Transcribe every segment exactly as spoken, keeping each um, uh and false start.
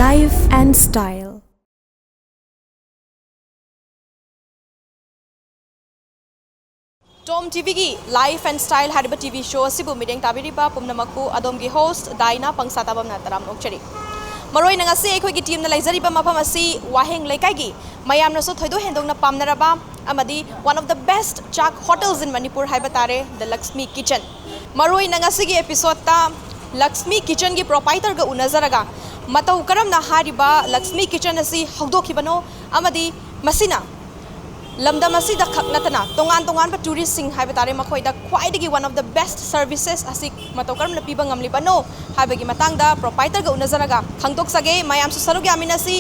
Life and Style. Tom T ꯚꯤꯒꯤ Life and Style ꯍꯥꯏꯔꯤꯕ T V ꯁꯣ ꯑꯁꯤꯕꯨ ꯃꯤꯠꯌꯦꯡ ꯇꯥꯕꯤꯔꯤꯕ ꯄꯨꯝꯅꯃꯛꯄꯨ ꯑꯗꯣꯝꯒꯤ ꯍꯣꯁ ꯗꯥꯏꯅꯥ ꯄꯪꯁꯥ ꯇꯥꯕꯝꯅ ꯇꯔꯥꯝꯅ ꯑꯣꯛꯆꯔꯤ꯫ ꯃꯔꯨꯑꯣꯏꯅ ꯉꯁꯤ ꯑꯩꯈꯣꯏꯒꯤ ꯇꯤꯝꯅ ꯂꯩꯖꯔꯤꯕ ꯃꯐꯝ ꯑꯁꯤ ꯋꯥꯍꯦꯡ ꯂꯩꯀꯥꯏꯒꯤ ꯃꯌꯥꯝꯅꯁꯨ ꯊꯣꯏꯗꯣꯛ ꯍꯦꯟꯗꯣꯛꯅ ꯄꯥꯝꯅꯔꯕ ꯑꯃꯗꯤ one of the best ꯆꯥꯛ hotels in Manipur ꯍꯥꯏꯕ ꯇꯥꯔꯦ, The Lakshmi Kitchen꯫ ꯃꯔꯨꯑꯣꯏꯅ ꯉꯁꯤꯒꯤ ꯑꯦꯄꯤꯁꯣꯗꯇ ꯂꯛꯁꯃꯤ ꯀꯤꯆꯟꯒꯤ ꯄ꯭ꯔꯣꯄꯥꯏꯇꯔꯒ ꯎꯅꯖꯔꯒ ꯃꯇꯧ ꯀꯔꯝꯅ ꯍꯥꯏꯔꯤꯕ ꯂꯛꯁꯃꯤ ꯀꯤꯆꯟ ꯑꯁꯤ ꯍꯧꯗꯣꯛꯈꯤꯕꯅꯣ ꯑꯃꯗꯤ ꯃꯁꯤꯅ ꯂꯝꯗꯝ ꯑꯁꯤꯗ ꯈꯛ ꯅꯠꯇꯅ ꯇꯣꯉꯥꯟ ꯇꯣꯉꯥꯟꯕ ꯇꯨꯔꯤꯁꯁꯤꯡ ꯍꯥꯏꯕ ꯇꯥꯔꯦ, ꯃꯈꯣꯏꯗ ꯈ꯭ꯋꯥꯏꯗꯒꯤ one of the best services ꯑꯁꯤ ꯃꯇꯧ ꯀꯔꯝꯅ ꯄꯤꯕ ꯉꯝꯂꯤꯕꯅꯣ ꯍꯥꯏꯕꯒꯤ ꯃꯇꯥꯡꯗ ꯄ꯭ꯔꯣꯄꯥꯏꯇꯔꯒ ꯎꯅꯖꯔꯒ ꯈꯪꯗꯣꯛꯆꯒꯦ꯫ ꯃꯌꯥꯝꯁꯨ ꯁꯔꯨꯛ ꯌꯥꯃꯤꯟꯅꯁꯤ꯫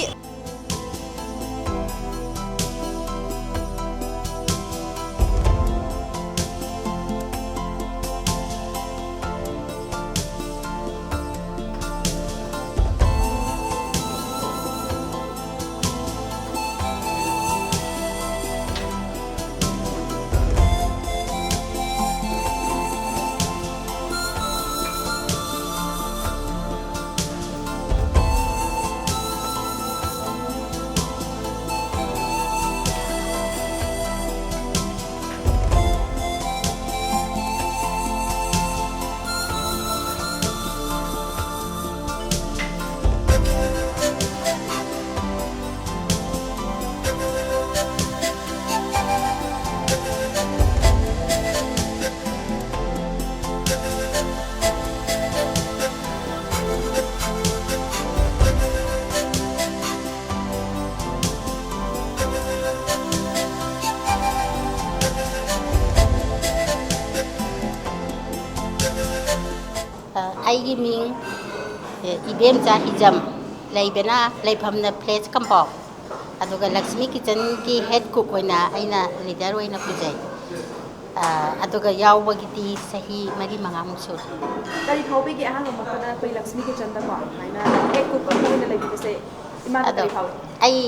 ꯑ, ꯑꯩꯒꯤ ꯃꯤꯡ, ꯑ, ꯏꯕꯦꯝꯆꯥ ꯍꯤꯖꯝ, ꯂꯩꯕꯅ, ꯂꯩꯐꯝꯅ ꯐ꯭ꯂꯦꯠ ꯀꯝꯄꯥꯎꯟ꯫ ꯑꯗꯨꯒ ꯂꯛꯁꯃꯤ ꯀꯤꯆꯟꯒꯤ ꯍꯦꯗ ꯀꯨꯛ ꯑꯣꯏꯅ ꯑꯩꯅ ꯂꯤꯗꯔ ꯑꯣꯏꯅ ꯄꯨꯖꯩ꯫ ꯑ, ꯑꯗꯨꯒ ꯌꯥꯎꯕꯒꯤꯗꯤ ꯆꯍꯤ ꯃꯔꯤ ꯃꯉꯥꯃꯨꯛ ꯁꯨꯔꯦ꯫ ꯀꯔꯤ ꯐꯥꯎꯕꯤꯒꯦ ꯑꯍꯥꯟꯕꯃꯛꯇꯗ ꯑꯩꯈꯣꯏ ꯂꯛꯁꯃꯤ ꯀꯤꯆꯟꯗꯀꯣ ꯁꯨꯃꯥꯏꯅ ꯍꯦꯗ ꯀꯨꯛ ꯑꯃ ꯑꯣꯏꯅ ꯂꯩꯕꯤꯕꯁꯦ? ꯏꯃꯥꯗ ꯑꯗꯣ ꯀꯔꯤ ꯐꯥꯎꯏ? ꯑꯩ,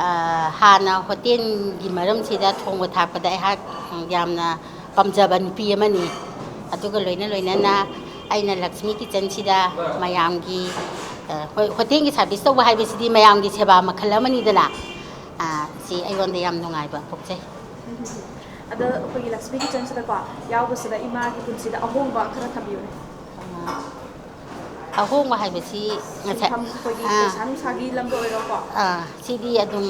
ꯑ, ꯍꯥꯟꯅ ꯍꯣꯇꯦꯜꯒꯤ ꯃꯔꯝꯁꯤꯗ ꯊꯣꯡꯕ ꯊꯥꯛꯄꯗ ꯑꯩꯍꯥꯛ ꯌꯥꯝꯅ ꯄꯥꯝꯖꯕ ꯅꯨꯄꯤ ꯑꯃꯅꯤ꯫ ꯑꯗꯨꯒ ꯂꯣꯏꯅ ꯂꯣꯏꯅꯅ ꯑꯩꯅ ꯂꯛꯁꯃꯤ ꯀꯤꯆꯟꯁꯤꯗ ꯃꯌꯥꯝꯒꯤ, ꯍꯣꯏ, ꯍꯣꯇꯦꯜꯒꯤ ꯁꯥꯔꯚꯤꯁ ꯇꯧꯕ ꯍꯥꯏꯕꯁꯤꯗꯤ ꯃꯌꯥꯝꯒꯤ ꯁꯦꯕꯥ ꯃꯈꯜ ꯑꯃꯅꯤꯗꯅ꯫ ꯑꯥ, ꯁꯤ ꯑꯩꯉꯣꯟꯗ ꯌꯥꯝ ꯅꯨꯡꯉꯥꯏꯕ ꯄꯣꯛꯆꯩ꯫ ꯑꯗ ꯑꯩꯈꯣꯏꯒꯤ ꯂꯛꯁꯃꯤ ꯀꯤꯆꯟꯁꯤꯗꯀꯣ ꯌꯥꯎꯕꯁꯤꯗ ꯏꯃꯥꯒꯤ ꯄꯨꯟꯁꯤꯗ ꯑꯍꯣꯡꯕ ꯈꯔ ꯊꯝꯕꯤꯌꯨꯅꯦ꯫ ꯑꯍꯣꯡꯕ ꯍꯥꯏꯕꯁꯤ ꯉꯁꯥꯏ ꯁꯤꯟꯐꯝ ꯑꯩꯈꯣꯏꯒꯤ ꯄꯩꯁꯥ ꯅꯨꯡꯁꯥꯒꯤ ꯂꯝꯗ ꯑꯣꯏꯔꯣꯀꯣ꯫ ꯑꯥ, ꯁꯤꯗꯤ ꯑꯗꯨꯝ,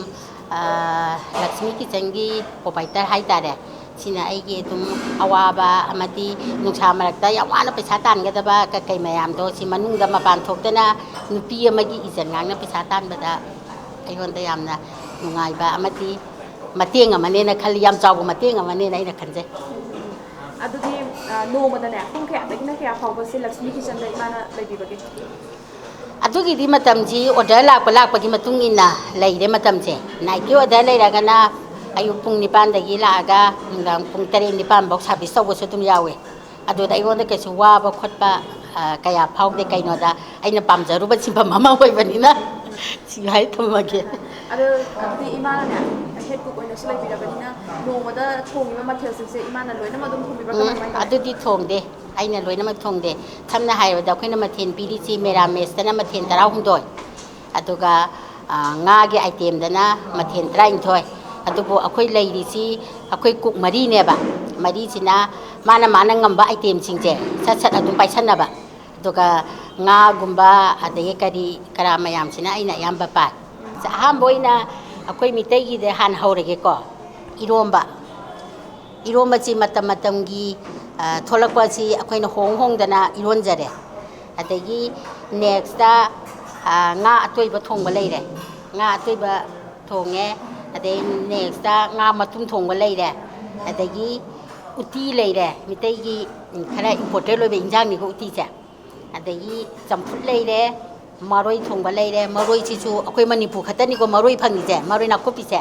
ꯑꯥ, ꯂꯛꯁꯃꯤ ꯀꯤꯆꯟꯒꯤ ꯄ꯭ꯔꯣꯄꯥꯏꯇꯔ ꯍꯥꯏꯇꯥꯔꯦ꯫ ꯁꯤꯅ ꯑꯩꯒꯤ ꯑꯗꯨꯝ ꯑꯋꯥꯕ ꯑꯃꯗꯤ ꯅꯨꯡꯁꯥ ꯃꯔꯛꯇ ꯌꯥꯝ ꯋꯥꯅ ꯄꯩꯁꯥ ꯇꯥꯟꯒꯗꯕ ꯀꯩꯀꯩ ꯃꯌꯥꯝꯗꯣ ꯁꯤ ꯃꯅꯨꯡꯗ ꯃꯄꯥꯟ ꯊꯣꯛꯇꯅ ꯅꯨꯄꯤ ꯑꯃꯒꯤ ꯏꯖꯟ ꯉꯥꯡꯅ ꯄꯩꯁꯥ ꯇꯥꯟꯕꯗ ꯑꯩꯉꯣꯟꯗ ꯌꯥꯝꯅ ꯅꯨꯡꯉꯥꯏꯕ ꯑꯃꯗꯤ ꯃꯇꯦꯡ ꯑꯃꯅꯦꯅ ꯈꯜꯂꯤ, ꯌꯥꯝ ꯆꯥꯎꯕ ꯃꯇꯦꯡ ꯑꯃꯅꯦꯅ ꯑꯩꯅ ꯈꯟꯖꯩ꯫ ꯑꯗꯨꯗꯤ, ꯑ, ꯅꯣꯡꯃꯗꯅꯦ ꯄꯨꯡ ꯀꯌꯥꯗꯒꯤꯅ ꯀꯌꯥ ꯐꯥꯎꯕꯁꯦ ꯂꯛꯁꯃꯤ ꯀꯤꯆꯟꯗ ꯏꯃꯥꯅ ꯂꯩꯕꯤꯕꯒꯦ? ꯑꯗꯨꯒꯤꯗꯤ ꯃꯇꯝꯁꯤ ꯑꯣꯔꯗꯔ ꯂꯥꯛꯄ ꯂꯥꯛꯄꯒꯤ ꯃꯇꯨꯡ ꯏꯟꯅ ꯂꯩꯔꯦ ꯃꯇꯝꯁꯦ꯫ ꯅꯥꯏꯠꯀꯤ ꯑꯣꯔꯗꯔ ꯂꯩꯔꯒꯅ ꯑꯌꯨꯛ ꯄꯨꯡ ꯅꯤꯄꯥꯟꯗꯒꯤ ꯂꯥꯛꯑꯒ ꯅꯨꯡꯗꯥꯡ ꯄꯨꯡ ꯇꯔꯦꯠ ꯅꯤꯄꯥꯟ ꯐꯥꯎ ꯁꯥꯔꯚꯤꯁ ꯇꯧꯕꯁꯨ ꯑꯗꯨꯝ ꯌꯥꯎꯋꯦ꯫ ꯑꯗꯨꯗ ꯑꯩꯉꯣꯟꯗ ꯀꯩꯁꯨ ꯋꯥꯕ ꯈꯣꯠꯄ, ꯑ, ꯀꯌꯥ ꯐꯥꯎꯗꯦ꯫ ꯀꯩꯅꯣꯗ ꯑꯩꯅ ꯄꯥꯝꯖꯔꯨꯕ ꯁꯤꯟꯐꯝ ꯑꯃ ꯑꯣꯏꯕꯅꯤꯅ ꯁꯤ ꯍꯥꯏ ꯊꯝꯃꯒꯦ꯫ ꯑꯗꯣ ꯑꯗꯨꯗꯤ ꯏꯃꯥꯅꯅꯦ ꯍꯦꯠ ꯀꯨꯛ ꯑꯣꯏꯅꯁꯨ ꯂꯩꯕꯤꯔꯕꯅꯤꯅ ꯅꯣꯡꯃꯗ ꯊꯣꯡꯉꯤꯕ ꯃꯊꯦꯜꯁꯤꯡꯁꯦ ꯏꯃꯥꯅ ꯂꯣꯏꯅꯃꯛ ꯑꯗꯨꯝ ꯊꯣꯡꯕꯤꯕ꯭ꯔꯥ? ꯎꯝ, ꯀꯃꯥꯏ ꯀꯃꯥꯏ ꯇꯧꯋꯤ? ꯑꯗꯨꯗꯤ ꯊꯣꯡꯗꯦ, ꯑꯩꯅ ꯂꯣꯏꯅꯃꯛ ꯊꯣꯡꯗꯦ꯫ ꯁꯝꯅ ꯍꯥꯏꯔꯕꯗ ꯑꯩꯈꯣꯏꯅ ꯃꯊꯦꯜ ꯄꯤꯔꯤꯁꯤ ꯃꯦꯔꯥꯃꯦꯁꯇꯅ ꯃꯊꯦꯜ ꯇꯔꯥꯍꯨꯝꯗꯣꯏ, ꯑꯗꯨꯒ, ꯑ, ꯉꯥꯒꯤ ꯑꯥꯏꯇꯦꯝꯗꯅ ꯃꯊꯦꯜ ꯇꯔꯥꯅꯤꯊꯣꯏ꯫ ꯑꯗꯨꯕꯨ ꯑꯩꯈꯣꯏ ꯂꯩꯔꯤꯁꯤ ꯑꯩꯈꯣꯏ ꯀꯨꯛ ꯃꯔꯤꯅꯦꯕ꯫ ꯃꯔꯤꯁꯤꯅ ꯃꯥꯅ ꯃꯥꯅ ꯉꯝꯕ ꯑꯥꯏꯇꯦꯝꯁꯤꯡꯁꯦ ꯁꯠ ꯁꯠ ꯑꯗꯨꯝ ꯄꯥꯏꯁꯟꯅꯕ꯫ ꯑꯗꯨꯒ ꯉꯥꯒꯨꯝꯕ, ꯑꯗꯒꯤ ꯀꯔꯤ ꯀꯔꯥ ꯃꯌꯥꯝꯁꯤꯅ ꯑꯩꯅ ꯑꯌꯥꯝꯕ ꯄꯥꯏ꯫ ꯑꯍꯥꯟꯕ ꯑꯣꯏꯅ ꯑꯩꯈꯣꯏ ꯃꯤꯇꯩꯒꯤꯗ ꯍꯥꯟꯅ ꯍꯧꯔꯒꯦꯀꯣ꯫ ꯏꯔꯣꯝꯕ, ꯏꯔꯣꯝꯕꯁꯤ ꯃꯇꯝ ꯃꯇꯝꯒꯤ, ꯑ, ꯊꯣꯛꯂꯛꯄ ꯑꯁꯤ ꯑꯩꯈꯣꯏꯅ ꯍꯣꯡ ꯍꯣꯡꯗꯅ ꯏꯔꯣꯟꯖꯔꯦ꯫ ꯑꯗꯒꯤ ꯅꯦꯛꯁꯇ, ꯑ, ꯉꯥ ꯑꯇꯣꯏꯕ ꯊꯣꯡꯕ ꯂꯩꯔꯦ꯫ ꯉꯥ ꯑꯇꯣꯏꯕ ꯊꯣꯡꯉꯦ꯫ ꯑꯗꯩ ꯅꯦꯛꯁꯇ ꯉꯥ ꯃꯇꯨꯝ ꯊꯣꯡꯕ ꯂꯩꯔꯦ꯫ ꯑꯗꯒꯤ ꯎꯇꯤ ꯂꯩꯔꯦ꯫ ꯃꯤꯇꯩꯒꯤ, ꯎꯝ, ꯈꯔ ꯏꯝꯄꯣꯔꯇꯦꯟ ꯑꯣꯏꯕ ꯏꯟꯖꯥꯡꯅꯤꯀꯣ ꯎꯇꯤꯁꯦ꯫ ꯑꯗꯒꯤ ꯆꯝꯐꯨꯠ ꯂꯩꯔꯦ, ꯃꯔꯣꯏ ꯊꯣꯡꯕ ꯂꯩꯔꯦ꯫ ꯃꯔꯣꯏꯁꯤꯁꯨ ꯑꯩꯈꯣꯏ ꯃꯅꯤꯄꯨꯔ ꯈꯛꯇꯅꯤꯀꯣ ꯃꯔꯣꯏ ꯐꯪꯉꯤꯁꯦ, ꯃꯔꯣꯏ ꯅꯥꯀꯨꯞꯄꯤꯁꯦ꯫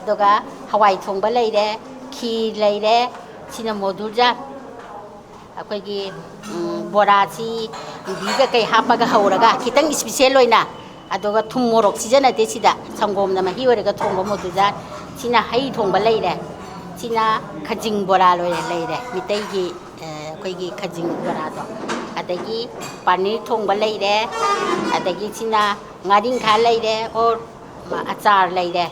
ꯑꯗꯨꯒ ꯍꯋꯥꯏ ꯊꯣꯡꯕ ꯂꯩꯔꯦ, ꯈꯤꯔ ꯂꯩꯔꯦ꯫ ꯁꯤꯅ ꯃꯣꯗꯨꯖꯥꯟ꯫ ꯑꯩꯈꯣꯏꯒꯤ, ꯎꯝ, ꯕꯣꯔꯥꯁꯤ ꯌꯨꯕꯤꯒ ꯀꯩ ꯍꯥꯞꯄꯒ ꯍꯧꯔꯒ ꯈꯤꯇꯪ ꯏꯁꯄꯤꯁꯦꯜ ꯑꯣꯏꯅ, ꯑꯗꯨꯒ ꯊꯨꯝ ꯃꯣꯔꯣꯛ ꯁꯤꯖꯤꯟꯅꯗꯦ ꯁꯤꯗ, ꯁꯪꯒꯣꯝꯅ ꯃꯍꯤ ꯑꯣꯏꯔꯒ ꯊꯣꯡꯕ ꯃꯣꯗꯨꯖꯥꯟ꯫ ꯁꯤꯅ ꯍꯩ ꯊꯣꯡꯕ ꯂꯩꯔꯦ꯫ ꯁꯤꯅ ꯈꯖꯤꯡ ꯕꯣꯔꯥ ꯂꯣꯏꯔꯦ, ꯂꯩꯔꯦ, ꯃꯤꯇꯩꯒꯤ, ꯑ, ꯑꯩꯈꯣꯏꯒꯤ ꯈꯖꯤꯡ ꯕꯣꯔꯥꯗꯣ꯫ ꯑꯗꯒꯤ ꯄꯅꯤꯔ ꯊꯣꯡꯕ ꯂꯩꯔꯦ, ꯑꯗꯒꯤ ꯁꯤꯅ ꯉꯥꯔꯤꯡꯈꯥ ꯂꯩꯔꯦ, ꯑꯣꯔ ꯑꯆꯥꯔ ꯂꯩꯔꯦ,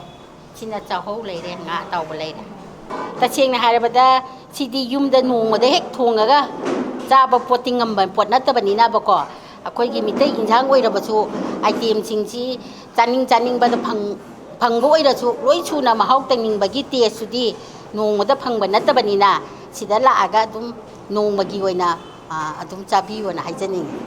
ꯁꯤꯅ ꯆꯥꯛꯍꯧ ꯂꯩꯔꯦ, ꯉꯥ ꯑꯇꯥꯎꯕ ꯂꯩꯔꯦ꯫ ꯇꯁꯦꯡꯅ ꯍꯥꯏꯔꯕꯗ ꯁꯤꯗꯤ ꯌꯨꯝꯗ ꯅꯣꯡꯃꯗ ꯍꯦꯛ ꯊꯣꯡꯉꯒ ꯆꯥꯕ ꯄꯣꯠꯇꯤ ꯉꯝꯕ ꯄꯣꯠ ꯅꯠꯇꯕꯅꯤꯅꯕꯀꯣ, ꯑꯩꯈꯣꯏꯒꯤ ꯃꯤꯇꯩ ꯏꯟꯁꯥꯡ ꯑꯣꯏꯔꯕꯁꯨ ꯑꯥꯏꯇꯦꯝꯁꯤꯡꯁꯤ ꯆꯥꯅꯤꯡ ꯆꯥꯅꯤꯡꯕꯗ ꯐꯪ-, ꯐꯪꯕ ꯑꯣꯏꯔꯁꯨ ꯂꯣꯏ ꯁꯨꯅ ꯃꯍꯥꯎ ꯇꯪꯅꯤꯡꯕꯒꯤ ꯇꯦꯁꯇꯨꯗꯤ ꯅꯣꯡꯃꯗ ꯐꯪꯕ ꯅꯠꯇꯕꯅꯤꯅ, ꯁꯤꯗ ꯂꯥꯛꯑꯒ ꯑꯗꯨꯝ ꯅꯣꯡꯃꯒꯤ ꯑꯣꯏꯅ, ꯑ, ꯑꯗꯨꯝ ꯆꯥꯕꯤꯌꯣꯅ ꯍꯥꯏꯖꯅꯤꯡꯉꯤ꯫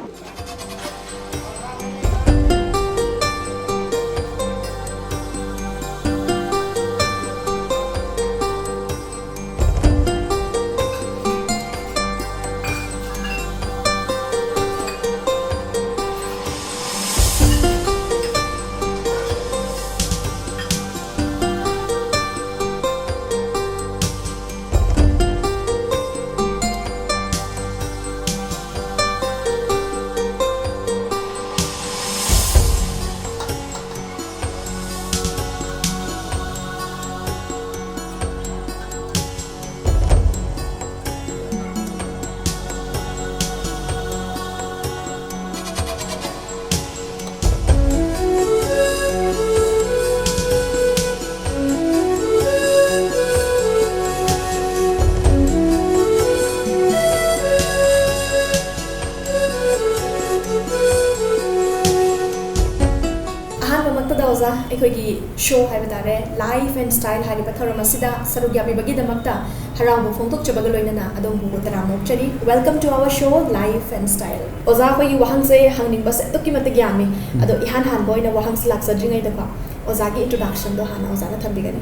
ꯑꯍꯥꯟꯕꯃꯛꯇꯗ ꯑꯣꯖꯥ, ꯑꯩꯈꯣꯏꯒꯤ ꯁꯣ ꯍꯥꯏꯕ ꯇꯥꯔꯦ, Life and Style ꯍꯥꯏꯔꯤꯕ ꯊꯧꯔꯝ ꯑꯁꯤꯗ ꯁꯔꯨꯛ ꯌꯥꯕꯤꯕꯒꯤꯗꯃꯛꯇ ꯍꯔꯥꯎꯕ ꯐꯣꯡꯗꯣꯛꯆꯕꯒ ꯂꯣꯏꯅꯅ ꯑꯗꯣꯝꯕꯨ ꯇꯔꯥꯝꯅ ꯑꯣꯛꯆꯔꯤ꯫ Welcome to our show, Life and Style. ꯑꯣꯖꯥ, ꯑꯩꯈꯣꯏꯒꯤ ꯋꯥꯍꯪꯁꯦ ꯍꯪꯅꯤꯡꯕꯁꯦ ꯑꯗꯨꯛꯀꯤ ꯃꯇꯤꯛ ꯌꯥꯝꯃꯤ꯫ ꯎꯝ꯫ ꯑꯗꯣ ꯏꯍꯥꯟ ꯍꯥꯟꯕ ꯑꯣꯏꯅ ꯋꯥꯍꯪꯁꯤ ꯂꯥꯛꯆꯗ꯭ꯔꯤꯉꯩꯗꯀꯣ, ꯑꯣꯖꯥꯒꯤ introduction ꯗꯣ ꯍꯥꯟꯅ ꯑꯣꯖꯥꯅ ꯊꯝꯕꯤꯒꯅꯤ꯫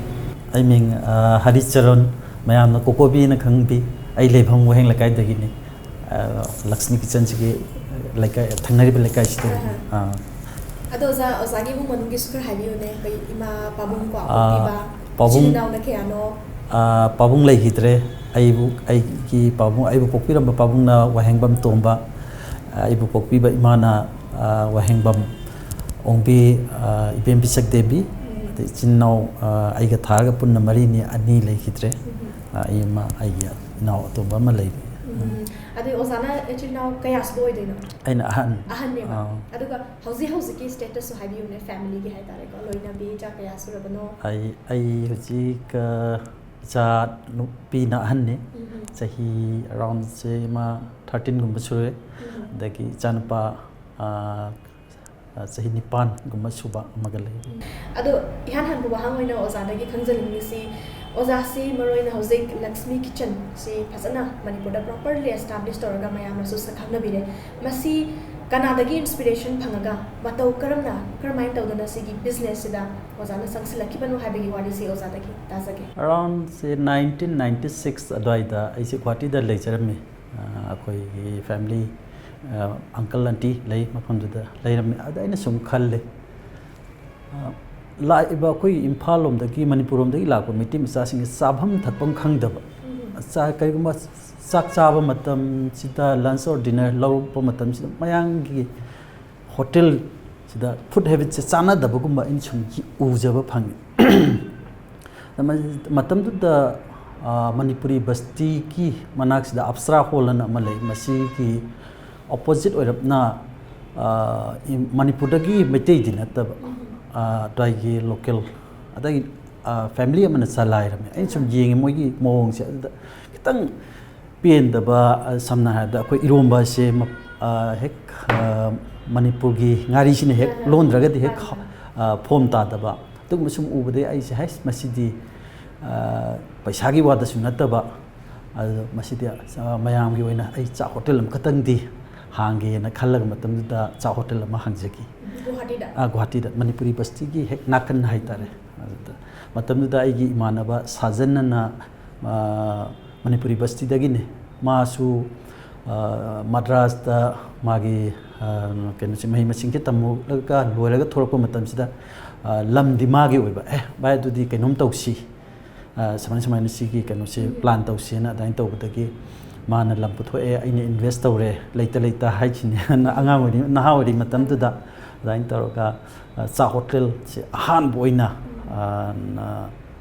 ꯑꯩ ꯃꯤꯡ, ꯑ, ꯍꯔꯤꯆꯔꯟ, ꯃꯌꯥꯝꯅ ꯀꯣꯀꯣꯕꯤꯅ ꯈꯪꯕꯤ꯫ ꯑꯩ ꯂꯩꯐꯝ ꯋꯥꯍꯦꯡ ꯂꯩꯀꯥꯏꯗꯒꯤꯅꯤ꯫ ꯑ, ꯂꯛꯁꯃꯤ ꯀꯤꯆꯟꯁꯤꯒꯤ ꯂꯩꯀꯥꯏ, ꯊꯪꯅꯔꯤꯕ ꯂꯩꯀꯥꯏꯁꯤꯗꯅꯤ꯫ ꯑꯍꯥ꯫ ꯑꯥ꯫ ꯑꯗꯣ ꯑꯣꯖꯥ, ꯑꯣꯖꯥꯒꯤ ꯏꯃꯨꯡ ꯃꯅꯨꯡꯒꯤꯁꯨ ꯈꯔ ꯍꯥꯏꯕꯤꯌꯨꯅꯦ꯫ ꯑꯩꯈꯣꯏ ꯏꯃꯥ ꯄꯥꯕꯨꯡ ꯀꯣ, ꯑꯥ, ꯄꯣꯛꯄꯤꯕ, ꯄꯥꯕꯨꯡ, ꯏꯆꯤꯜ ꯏꯅꯥꯎꯅ ꯀꯌꯥꯅꯣ? ꯑꯥ, ꯄꯥꯕꯨꯡ ꯂꯩꯈꯤꯗ꯭ꯔꯦ꯫ ꯑꯩꯕꯨ, ꯑꯩꯒꯤ ꯄꯥꯕꯨꯡ, ꯑꯩꯕꯨ ꯄꯣꯛꯄꯤꯔꯝꯕ ꯄꯥꯕꯨꯡꯅ ꯋꯥꯍꯦꯡꯕꯝ ꯇꯣꯝꯕ, ꯑꯩꯕꯨ ꯄꯣꯛꯄꯤꯕ ꯏꯃꯥꯅ, ꯑꯥ, ꯋꯥꯍꯦꯡꯕꯝ ꯑꯣꯡꯕꯤ, ꯑꯥ, ꯏꯕꯦꯝ ꯄꯤꯁꯛ ꯗꯦꯕꯤ꯫ ꯎꯝ꯫ ꯑꯗꯩ ꯏꯆꯤꯟ ꯏꯅꯥꯎ, ꯑꯥ, ꯑꯩꯒ ꯊꯥꯔꯒ ꯄꯨꯟꯅ ꯃꯔꯤꯅꯤ, ꯑꯅꯤ ꯂꯩꯈꯤꯗ꯭ꯔꯦ꯫ ꯎꯝ꯫ ꯑꯥ, ꯑꯩ ꯑꯃ, ꯑꯩꯒꯤ ꯏꯅꯥꯎ ꯑꯇꯣꯝꯕ ꯑꯃ ꯂꯩꯔꯤ꯫ ꯎꯝ꯫ ꯎꯝ, ꯑꯗꯨ ꯑꯣꯖꯥꯅ ꯏꯆꯤꯜ ꯏꯅꯥꯎ ꯀꯌꯥ ꯁꯨꯕ ꯑꯣꯏꯗꯣꯏꯅꯣ? ꯑꯩꯅ ꯑꯍꯟ꯫ ꯑꯍꯟꯅꯦꯕ꯫ ꯑꯥ꯫ ꯑꯗꯨꯒ ꯍꯧꯖꯤꯛ ꯍꯧꯖꯤꯛꯀꯤ status ꯁꯨ ꯍꯥꯏꯕꯤꯌꯨꯅꯦ, family ꯒꯤ ꯍꯥꯏꯇꯥꯔꯦꯀꯣ, ꯂꯣꯏꯅꯕꯤ ꯏꯆꯥ ꯀꯌꯥ ꯁꯨꯔꯕꯅꯣ? ꯑꯩ ꯑꯩ ꯍꯧꯖꯤꯛ ꯑ, ꯏꯆꯥ ꯅꯨꯄꯤꯅ ꯑꯍꯟꯅꯤ꯫ ꯎꯝ, ꯎꯝ꯫ ꯆꯍꯤ around ꯁꯦ ꯃꯥ thirteen ꯒꯨꯝꯕ ꯁꯨꯔꯦ꯫ ꯎꯝ, ꯎꯝ꯫ ꯑꯗꯒꯤ ꯏꯆꯥꯅꯨꯄꯥ ꯑ, ꯑ, ꯆꯍꯤ ꯅꯤꯄꯥꯟꯒꯨꯝꯕ ꯁꯨꯕ ꯑꯃꯒ ꯂꯩ꯫ ꯑꯗꯣ ꯏꯍꯥꯟ ꯍꯥꯟꯕ ꯋꯥꯍꯪ ꯑꯣꯏꯅ ꯑꯣꯖꯥꯗꯒꯤ ꯈꯪꯖꯅꯤꯡꯉꯤꯁꯤ, ꯑꯣꯖꯥꯁꯤ ꯃꯔꯨꯑꯣꯏꯅ ꯍꯧꯖꯤꯛ ꯂꯛꯁꯃꯤ ꯀꯤꯆꯟ ꯁꯤ ꯐꯖꯅ ꯃꯅꯤꯄꯨꯔꯗ properly establish ꯇꯧꯔꯒ ꯃꯌꯥꯝꯅꯁꯨ ꯁꯛꯈꯪꯅꯕꯤꯔꯦ꯫ ꯃꯁꯤ ꯀꯅꯥꯗꯒꯤ inspiration ꯐꯪꯉꯒ ꯃꯇꯧ ꯀꯔꯝꯅ, ꯀꯔꯝꯍꯥꯏꯅ ꯇꯧꯗꯅ ꯁꯤꯒꯤ business ꯁꯤꯗ ꯑꯣꯖꯥꯅ ꯆꯪꯁꯤꯜꯂꯛꯈꯤꯕꯅꯣ ꯍꯥꯏꯕꯒꯤ ꯋꯥꯔꯤꯁꯤ ꯑꯣꯖꯥꯗꯒꯤ ꯇꯥꯖꯒꯦ꯫ Around ꯁꯦ nineteen ninety six ꯑꯗꯨꯋꯥꯏꯗ ꯑꯩꯁꯦ ꯒꯨꯍꯥꯇꯤꯗ ꯂꯩꯖꯔꯝꯃꯤ꯫ ꯑ, ꯑꯩꯈꯣꯏꯒꯤ family, ꯑ, uncle aunty ꯂꯩ ꯃꯐꯝꯗꯨꯗ ꯂꯩꯔꯝꯃꯤ꯫ ꯑꯗ ꯑꯩꯅ ꯁꯨꯝ ꯈꯜꯂꯦ, ꯑ, ꯂꯥꯛꯏꯕ ꯑꯩꯈꯣꯏ ꯏꯝꯐꯥꯜ ꯂꯣꯝꯗꯒꯤ, ꯃꯅꯤꯄꯨꯔ ꯂꯣꯝꯗꯒꯤ ꯂꯥꯛꯄ ꯃꯩꯇꯩ ꯃꯆꯥꯁꯤꯡꯁꯦ ꯆꯥꯐꯝ ꯊꯛꯐꯝ ꯈꯪꯗꯕ, ꯆꯥ-, ꯀꯔꯤꯒꯨꯝꯕ ꯆꯥꯛ ꯆꯥꯕ ꯃꯇꯝꯁꯤꯗ, lunch or dinner ꯂꯧꯔꯛꯄ ꯃꯇꯝꯁꯤꯗ ꯃꯌꯥꯡꯒꯤ ꯍꯣꯇꯦꯜꯁꯤꯗ food habit ꯁꯦ ꯆꯥꯟꯅꯗꯕꯒꯨꯝꯕ ꯑꯩꯅ ꯁꯨꯝ ꯎꯖꯕ ꯐꯪꯉꯤ꯫ ꯃꯇꯝꯗꯨꯗ, ꯑ, ꯃꯅꯤꯄꯨꯔꯤ ꯕꯁꯇꯤꯒꯤ ꯃꯅꯥꯛꯁꯤꯗ ꯑꯞꯁꯔꯥ ꯍꯣꯜ ꯑꯅ ꯑꯃ ꯂꯩ꯫ ꯃꯁꯤꯒꯤ opposite ꯑꯣꯏꯔꯞꯅ, ꯑ, ꯏꯝ-, ꯃꯅꯤꯄꯨꯔꯗꯒꯤ ꯃꯩꯇꯩꯗꯤ ꯅꯠꯇꯕ, ꯑ, ꯑꯗ꯭ꯋꯥꯏꯒꯤ local, ꯑꯗꯒꯤ, ꯑ, family ꯑꯃꯅ ꯆꯂꯥꯏꯔꯝꯃꯦ꯫ ꯑꯩꯅ ꯁꯨꯝ ꯌꯦꯡꯉꯦ ꯃꯣꯏꯒꯤ ꯃꯑꯣꯡꯁꯦ, ꯑꯗꯨꯗ ꯈꯤꯇꯪ ꯄꯦꯟꯗꯕ, ꯑ, ꯁꯝꯅ ꯍꯥꯏꯔꯕꯗ ꯑꯩꯈꯣꯏ ꯏꯔꯣꯝꯕ ꯑꯁꯦ ꯃ-, ꯑ, ꯍꯦꯛ, ꯑ, ꯃꯅꯤꯄꯨꯔꯒꯤ ꯉꯥꯔꯤꯁꯤꯅ ꯍꯦꯛ ꯂꯣꯟꯗ꯭ꯔꯒꯗꯤ ꯍꯦꯛ, ꯑ, form ꯇꯥꯗꯕ꯫ ꯑꯗꯨꯒꯨꯝꯕ ꯁꯨꯝ ꯎꯕꯗꯒꯤ ꯑꯩꯁꯦ, "ꯍꯩꯁ, ꯃꯁꯤꯗꯤ, ꯑ, ꯄꯩꯁꯥꯒꯤ ꯋꯥꯗꯁꯨ ꯅꯠꯇꯕ, ꯑꯗꯨ ꯃꯁꯤꯗꯤ, ꯑ, ꯃꯌꯥꯝꯒꯤ ꯑꯣꯏꯅ ꯑꯩ ꯆꯥꯛ ꯍꯣꯇꯦꯜ ꯑꯃꯈꯛꯇꯪꯗꯤ ꯍꯥꯡꯒꯦꯅ" ꯈꯜꯂꯒ ꯃꯇꯝꯗꯨꯗ ꯆꯥꯛ ꯍꯣꯇꯦꯜ ꯑꯃ ꯍꯥꯡꯖꯈꯤ꯫ ꯒꯨꯋꯥꯍꯥꯇꯤꯗ? ꯑ, ꯒꯨꯋꯥꯍꯥꯇꯤꯗ, ꯃꯅꯤꯄꯨꯔꯤ ꯕꯁꯇꯤꯒꯤ ꯍꯦꯛ ꯅꯥꯀꯟ ꯍꯥꯏꯇꯥꯔꯦ꯫ ꯑꯗꯨꯗ ꯃꯇꯝꯗꯨꯗ ꯑꯩꯒꯤ ꯏꯃꯥꯟꯅꯕ ꯁꯥꯖꯟ ꯑꯅ, ꯑ, ꯃꯅꯤꯄꯨꯔꯤ ꯕꯁꯇꯤꯗꯒꯤꯅꯤ꯫ ꯃꯥꯁꯨ, ꯑ, ꯃꯗ꯭ꯔꯥꯁꯇ ꯃꯥꯒꯤ, ꯑ, ꯀꯩꯅꯣꯁꯦ, ꯃꯍꯩ ꯃꯁꯤꯡꯁꯦ ꯇꯝꯃꯨꯔꯒ ꯂꯣꯏꯔꯒ ꯊꯣꯛꯂꯛꯄ ꯃꯇꯝꯁꯤꯗ, ꯑ, ꯂꯝꯗꯤ ꯃꯥꯒꯤ ꯑꯣꯏꯕ, "ꯑꯦ, ꯚꯥꯏ, ꯑꯗꯨꯗꯤ ꯀꯩꯅꯣꯝ ꯇꯧꯁꯤ, ꯑ, ꯁꯨꯃꯥꯏ ꯁꯨꯃꯥꯏꯅ ꯁꯤꯒꯤ ꯀꯩꯅꯣꯁꯦ plan ꯇꯧꯁꯦꯅ" ꯑꯗꯨꯃꯥꯏꯅ ꯇꯧꯕꯗꯒꯤ ꯃꯥꯅ ꯂꯝ ꯄꯨꯊꯣꯛꯑꯦ, ꯑꯩꯅ invest ꯇꯧꯔꯦ, ꯂꯩꯇ ꯂꯩꯇ ꯍꯥꯏꯁꯤꯅꯦ꯫ ꯑꯉꯥꯡ ꯑꯣꯏꯔꯤ, ꯅꯍꯥ ꯑꯣꯏꯔꯤ ꯃꯇꯝꯗꯨꯗ꯫ ꯑꯗꯨꯃꯥꯏꯅ ꯇꯧꯔꯒ, ꯑ, ꯆꯥꯛ ꯍꯣꯇꯦꯜꯁꯦ ꯑꯍꯥꯟꯕ ꯑꯣꯏꯅ, ꯑ, ꯅ-,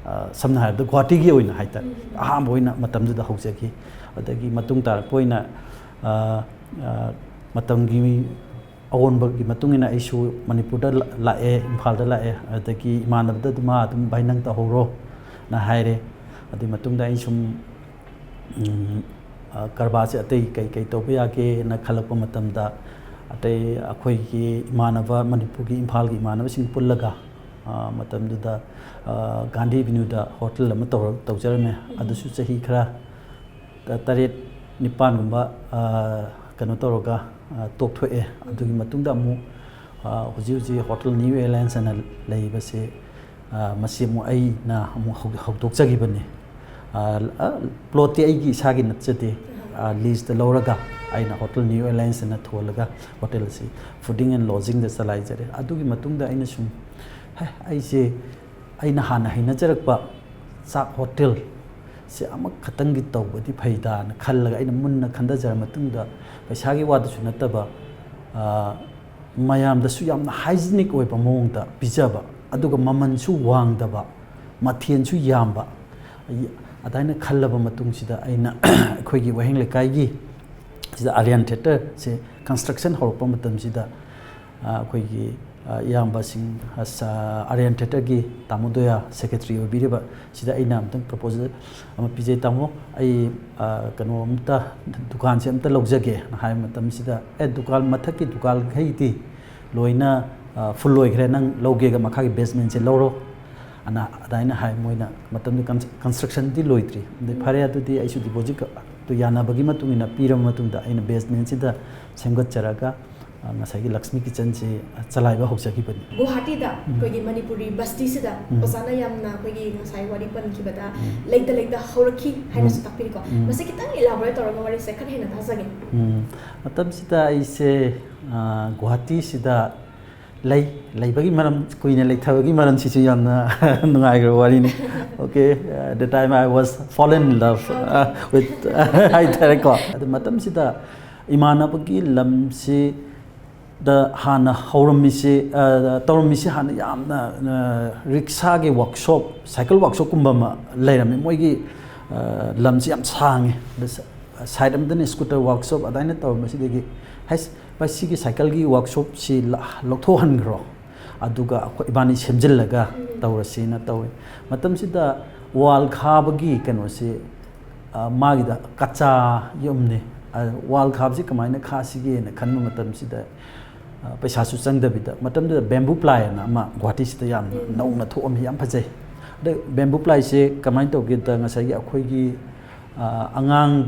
ꯁꯝꯅ ꯍꯥꯏꯔꯕꯗ ꯒꯨꯍꯥꯇꯤꯒꯤ ꯑꯣꯏꯅ ꯍꯥꯏꯇꯥꯔꯦ, ꯑꯍꯥꯟꯕ ꯑꯣꯏꯅ ꯃꯇꯝꯗꯨꯗ ꯍꯧꯖꯈꯤ꯫ ꯑꯗꯒꯤ ꯃꯇꯨꯡ ꯇꯥꯔꯛꯄ ꯑꯣꯏꯅ ꯃꯇꯝꯒꯤ ꯑꯑꯣꯟꯕꯒꯤ ꯃꯇꯨꯡ ꯏꯟꯅ ꯑꯩꯁꯨ ꯃꯅꯤꯄꯨꯔꯗ ꯂꯥꯛꯑꯦ, ꯏꯝꯐꯥꯜꯗ ꯂꯥꯛꯑꯦ꯫ ꯑꯗꯒꯤ ꯏꯃꯥꯟꯅꯕꯗ ꯑꯗꯨꯝ, "ꯃꯥ ꯑꯗꯨꯝ, ꯚꯥꯏ, ꯅꯪ ꯇꯧꯍꯧꯔꯣꯅ" ꯍꯥꯏꯔꯦ꯫ ꯑꯗꯨꯒꯤ ꯃꯇꯨꯡꯗ ꯑꯩ ꯁꯨꯝ ꯀꯔꯕꯥꯔꯁꯦ ꯑꯇꯩ ꯀꯩ ꯀꯩ ꯇꯧꯕ ꯌꯥꯒꯦꯅ ꯈꯜꯂꯛꯄ ꯃꯇꯝꯗ, ꯑꯇꯩ ꯑꯩꯈꯣꯏꯒꯤ ꯏꯃꯥꯟꯅꯕ, ꯃꯅꯤꯄꯨꯔꯒꯤ, ꯏꯝꯐꯥꯜꯒꯤ ꯏꯃꯥꯟꯅꯕꯁꯤꯡ ꯄꯨꯜꯂꯒ ꯃꯇꯝꯗꯨꯗ ꯒꯥꯟꯙꯤ ꯑꯦꯚꯤꯅ꯭ꯌꯨꯗ ꯍꯣꯇꯦꯜ ꯑꯃ ꯇꯧꯔ ꯇꯧꯖꯔꯝꯃꯦ꯫ ꯑꯗꯨꯁꯨ ꯆꯍꯤ ꯈꯔ ꯇꯔꯦꯠ ꯅꯤꯄꯥꯟꯒꯨꯝꯕ ꯀꯩꯅꯣ ꯇꯧꯔꯒ ꯇꯣꯛꯊꯣꯛꯑꯦ꯫ ꯑꯗꯨꯒꯤ ꯃꯇꯨꯡꯗ ꯑꯃꯨꯛ ꯍꯧꯖꯤꯛ ꯍꯧꯖꯤꯛ ꯍꯣꯇꯦꯜ ꯅ꯭ꯌꯨ ꯑꯦꯂꯥꯌꯟꯁ ꯍꯥꯏꯅ ꯂꯩꯔꯤꯕꯁꯤ, ꯃꯁꯤ ꯑꯃꯨꯛ ꯑꯩꯅ ꯑꯃꯨꯛ ꯍꯧꯗꯣꯛꯆꯈꯤꯕꯅꯤ꯫ ꯄ꯭ꯂꯣꯠꯇꯤ ꯑꯩꯒꯤ ꯏꯁꯥꯒꯤ ꯅꯠꯆꯗꯦ꯫ ꯂꯤꯖꯇ ꯂꯧꯔꯒ ꯑꯩꯅ ꯍꯣꯇꯦꯜ ꯅ꯭ꯌꯨ ꯑꯦꯂꯥꯌꯟꯁ ꯍꯥꯏꯅ ꯊꯣꯜꯂꯒ ꯍꯣꯇꯦꯜ ꯑꯁꯤ ꯐꯨꯗꯤꯡ ꯑꯦꯟ ꯂꯣꯖꯤꯡꯗ ꯆꯂꯥꯏꯖꯔꯦ꯫ ꯑꯗꯨꯒꯤ ꯃꯇꯨꯡꯗ ꯑꯩꯅ ꯁꯨꯝ, "ꯍꯦ, ꯑꯩꯁꯦ ꯑꯩꯅ ꯍꯥꯟꯅ ꯍꯩꯅꯖꯔꯛꯄ ꯆꯥꯛ ꯍꯣꯇꯦꯜ ꯁꯦ ꯑꯃꯈꯛꯇꯪꯗꯤ ꯇꯧꯕꯗꯤ ꯐꯩꯗꯥꯅ" ꯈꯜꯂꯒ ꯑꯩꯅ ꯃꯨꯟꯅ ꯈꯟꯊꯖꯔ ꯃꯇꯨꯡꯗ, ꯄꯩꯁꯥꯒꯤ ꯋꯥꯗꯁꯨ ꯅꯠꯇꯕ, ꯃꯌꯥꯝꯗꯁꯨ ꯌꯥꯝꯅ ꯍꯥꯏꯖꯤꯅꯤꯛ ꯑꯣꯏꯕ ꯃꯑꯣꯡꯗ ꯄꯤꯖꯕ, ꯑꯗꯨꯒ ꯃꯃꯜꯁꯨ ꯋꯥꯡꯗꯕ, ꯃꯊꯦꯜꯁꯨ ꯌꯥꯝꯕ, ꯑꯗꯨꯃꯥꯏꯅ ꯈꯜꯂꯕ ꯃꯇꯨꯡꯁꯤꯗ ꯑꯩꯅ ꯑꯩꯈꯣꯏꯒꯤ ꯋꯥꯍꯦꯡ ꯂꯩꯀꯥꯏꯒꯤ ꯁꯤꯗ ꯑꯥꯔꯌꯥꯟ ꯊꯤꯌꯦꯇꯔꯁꯦ ꯀꯟꯁꯇ꯭ꯔꯛꯁꯟ ꯍꯧꯔꯛꯄ ꯃꯇꯝꯁꯤꯗ, ꯑꯩꯈꯣꯏꯒꯤ ꯏꯌꯥꯝꯕꯁꯤꯡ, ꯑꯥꯔꯌꯥꯟ ꯊꯤꯌꯦꯇꯔꯒꯤ ꯇꯥꯃꯣ ꯗꯣꯌꯥ ꯁꯦꯀ꯭ꯔꯦꯇꯔꯤ ꯑꯣꯏꯕꯤꯔꯤꯕ, ꯁꯤꯗ ꯑꯩꯅ ꯑꯝꯇꯪ ꯄ꯭ꯔꯣꯄꯣꯖꯦꯜ ꯑꯃ ꯄꯤꯖꯩ, "ꯇꯥꯃꯣ, ꯑꯩ ꯀꯩꯅꯣ ꯑꯝꯇ, ꯗꯨꯀꯥꯟꯁꯦ ꯑꯝꯇ ꯂꯧꯖꯒꯦꯅ" ꯍꯥꯏꯕ ꯃꯇꯝꯁꯤꯗ, "ꯑꯦ, ꯗꯨꯀꯥꯟ, ꯃꯊꯛꯀꯤ ꯗꯨꯀꯥꯟꯈꯩꯗꯤ ꯂꯣꯏꯅ ꯐꯨꯜ ꯑꯣꯏꯈ꯭ꯔꯦ, ꯅꯪ ꯂꯧꯒꯦꯒ ꯃꯈꯥꯒꯤ ꯕꯦꯁꯃꯦꯟꯁꯦ ꯂꯧꯔꯣ" ꯑꯅ ꯑꯗꯨꯃꯥꯏꯅ ꯍꯥꯏ꯫ ꯃꯣꯏꯅ ꯃꯇꯝꯗꯨ ꯀꯟꯁꯇ꯭ꯔꯛꯁꯟꯗꯤ ꯂꯣꯏꯗ꯭ꯔꯤ꯫ ꯑꯗꯩ, "ꯐꯔꯦ, ꯑꯗꯨꯗꯤ ꯑꯩꯁꯨ ꯗꯤꯄꯣꯖꯤꯠꯇꯨ ꯌꯥꯅꯕꯒꯤ ꯃꯇꯨꯡ ꯏꯟꯅ ꯄꯤꯔꯕ ꯃꯇꯨꯡꯗ ꯑꯩꯅ ꯕꯦꯁꯃꯦꯟꯁꯤꯗ ꯁꯦꯝꯒꯠꯆꯔꯒ ꯉꯁꯥꯏꯒꯤ ꯂꯛꯁꯃꯤ ꯀꯤꯆꯟꯁꯦ ꯆꯂꯥꯏꯕ ꯍꯧꯖꯈꯤꯕꯅꯤ꯫ ꯒꯨꯋꯥꯍꯥꯇꯤꯗ ꯑꯩꯈꯣꯏꯒꯤ ꯃꯅꯤꯄꯨꯔꯤ ꯕꯁꯇꯤꯁꯤꯗ ꯑꯣꯖꯥꯅ ꯌꯥꯝꯅ ꯑꯩꯈꯣꯏꯒꯤ ꯉꯁꯥꯏ ꯋꯥꯔꯤ ꯄꯟꯈꯤꯕꯗ ꯂꯩꯇ ꯂꯩꯇ ꯍꯧꯔꯛꯈꯤ ꯍꯥꯏꯅꯁꯨ ꯇꯥꯛꯄꯤꯔꯤꯀꯣ꯫ ꯃꯁꯤ ꯈꯤꯇꯪ ꯏꯂꯥꯕꯣꯔꯦꯠ ꯇꯧꯔꯒ ꯋꯥꯔꯤꯁꯦ ꯈꯔ ꯍꯦꯟꯅ ꯇꯥꯖꯒꯦ꯫ ꯎꯝ, ꯃꯇꯝꯁꯤꯗ ꯑꯩꯁꯦ, ꯑ, ꯒꯨꯋꯥꯍꯥꯇꯤꯁꯤꯗ ꯂꯩ꯫ ꯂꯩꯕꯒꯤ ꯃꯔꯝ, ꯀꯨꯏꯅ ꯂꯩꯊꯕꯒꯤ ꯃꯔꯝꯁꯤꯁꯨ ꯌꯥꯝꯅ ꯅꯨꯡꯉꯥꯏꯈ꯭ꯔꯕ ꯋꯥꯔꯤꯅꯤ꯫ Okay, uh, the time I was fallen in love, uh, with, ꯍꯥꯏꯇꯥꯔꯦꯀꯣ꯫ ꯑꯗꯨ ꯃꯇꯝꯁꯤꯗ ꯏꯃꯥꯟꯅꯕꯒꯤ ꯂꯝꯁꯤ ꯗ ꯍꯥꯟꯅ ꯍꯧꯔꯝꯃꯤꯁꯤ, ꯑ, ꯇꯧꯔꯝꯃꯤꯁꯤ ꯍꯥꯟꯅ ꯌꯥꯝꯅ, ꯑ, ꯔꯤꯛꯁꯥꯒꯤ ꯋꯥꯛꯁꯣꯞ, ꯁꯥꯏꯀꯜ ꯋꯥꯛꯁꯣꯞꯀꯨꯝꯕ ꯑꯃ ꯂꯩꯔꯝꯃꯤ꯫ ꯃꯣꯏꯒꯤ, ꯑ, ꯂꯝꯁꯤ ꯌꯥꯝ ꯁꯥꯡꯉꯤ꯫ ꯑꯗ ꯁ-, ꯁꯥꯏꯠ ꯑꯃꯗꯅ ꯁ꯭ꯀꯨꯇꯔ ꯋꯥꯛꯁꯣꯞ ꯑꯗꯨꯃꯥꯏꯅ ꯇꯧꯔꯝꯕꯁꯤꯗꯒꯤ, "ꯍꯩꯁ, ꯚꯥꯏ, ꯁꯤꯒꯤ ꯁꯥꯏꯀꯜꯒꯤ ꯋꯥꯛꯁꯣꯞꯁꯤ ꯂ-, ꯂꯧꯊꯣꯛꯍꯟꯈ꯭ꯔꯣ, ꯑꯗꯨꯒ ꯑꯩꯈꯣꯏ ꯏꯕꯥꯅꯤ ꯁꯦꯝꯖꯤꯜꯂꯒ ꯇꯧꯔꯁꯤꯅ" ꯇꯧꯋꯤ꯫ ꯃꯇꯝꯁꯤꯗ ꯋꯥꯜ ꯈꯥꯕꯒꯤ ꯀꯩꯅꯣꯁꯤ, ꯑ, ꯃꯥꯒꯤꯗ ꯀꯆꯥ ꯌꯨꯝꯅꯤ꯫ ꯑ, ꯋꯥꯜ ꯈꯥꯕꯁꯤ ꯀꯃꯥꯏꯅ ꯈꯥꯁꯤꯒꯦꯅ ꯈꯟꯕ ꯃꯇꯝꯁꯤꯗ, ꯑ, ꯄꯩꯁꯥꯁꯨ ꯆꯪꯗꯕꯤꯗ, ꯃꯇꯝꯗꯨꯗ ꯕꯦꯝꯕꯨ ꯄ꯭ꯂꯥꯏ ꯑꯅ ꯑꯃ ꯒꯨꯍꯥꯇꯤꯁꯤꯗ ꯌꯥꯝꯅ ꯎꯝ꯫ ꯅꯧꯅ ꯊꯣꯛꯑꯝꯃꯤ, ꯌꯥꯝ ꯐꯖꯩ꯫ ꯑꯗ ꯕꯦꯝꯕꯨ ꯄ꯭ꯂꯥꯏꯁꯦ ꯀꯃꯥꯏꯅ ꯇꯧꯒꯦꯗ, ꯉꯁꯥꯏꯒꯤ ꯑꯩꯈꯣꯏꯒꯤ, ꯑ, ꯑꯉꯥꯡ,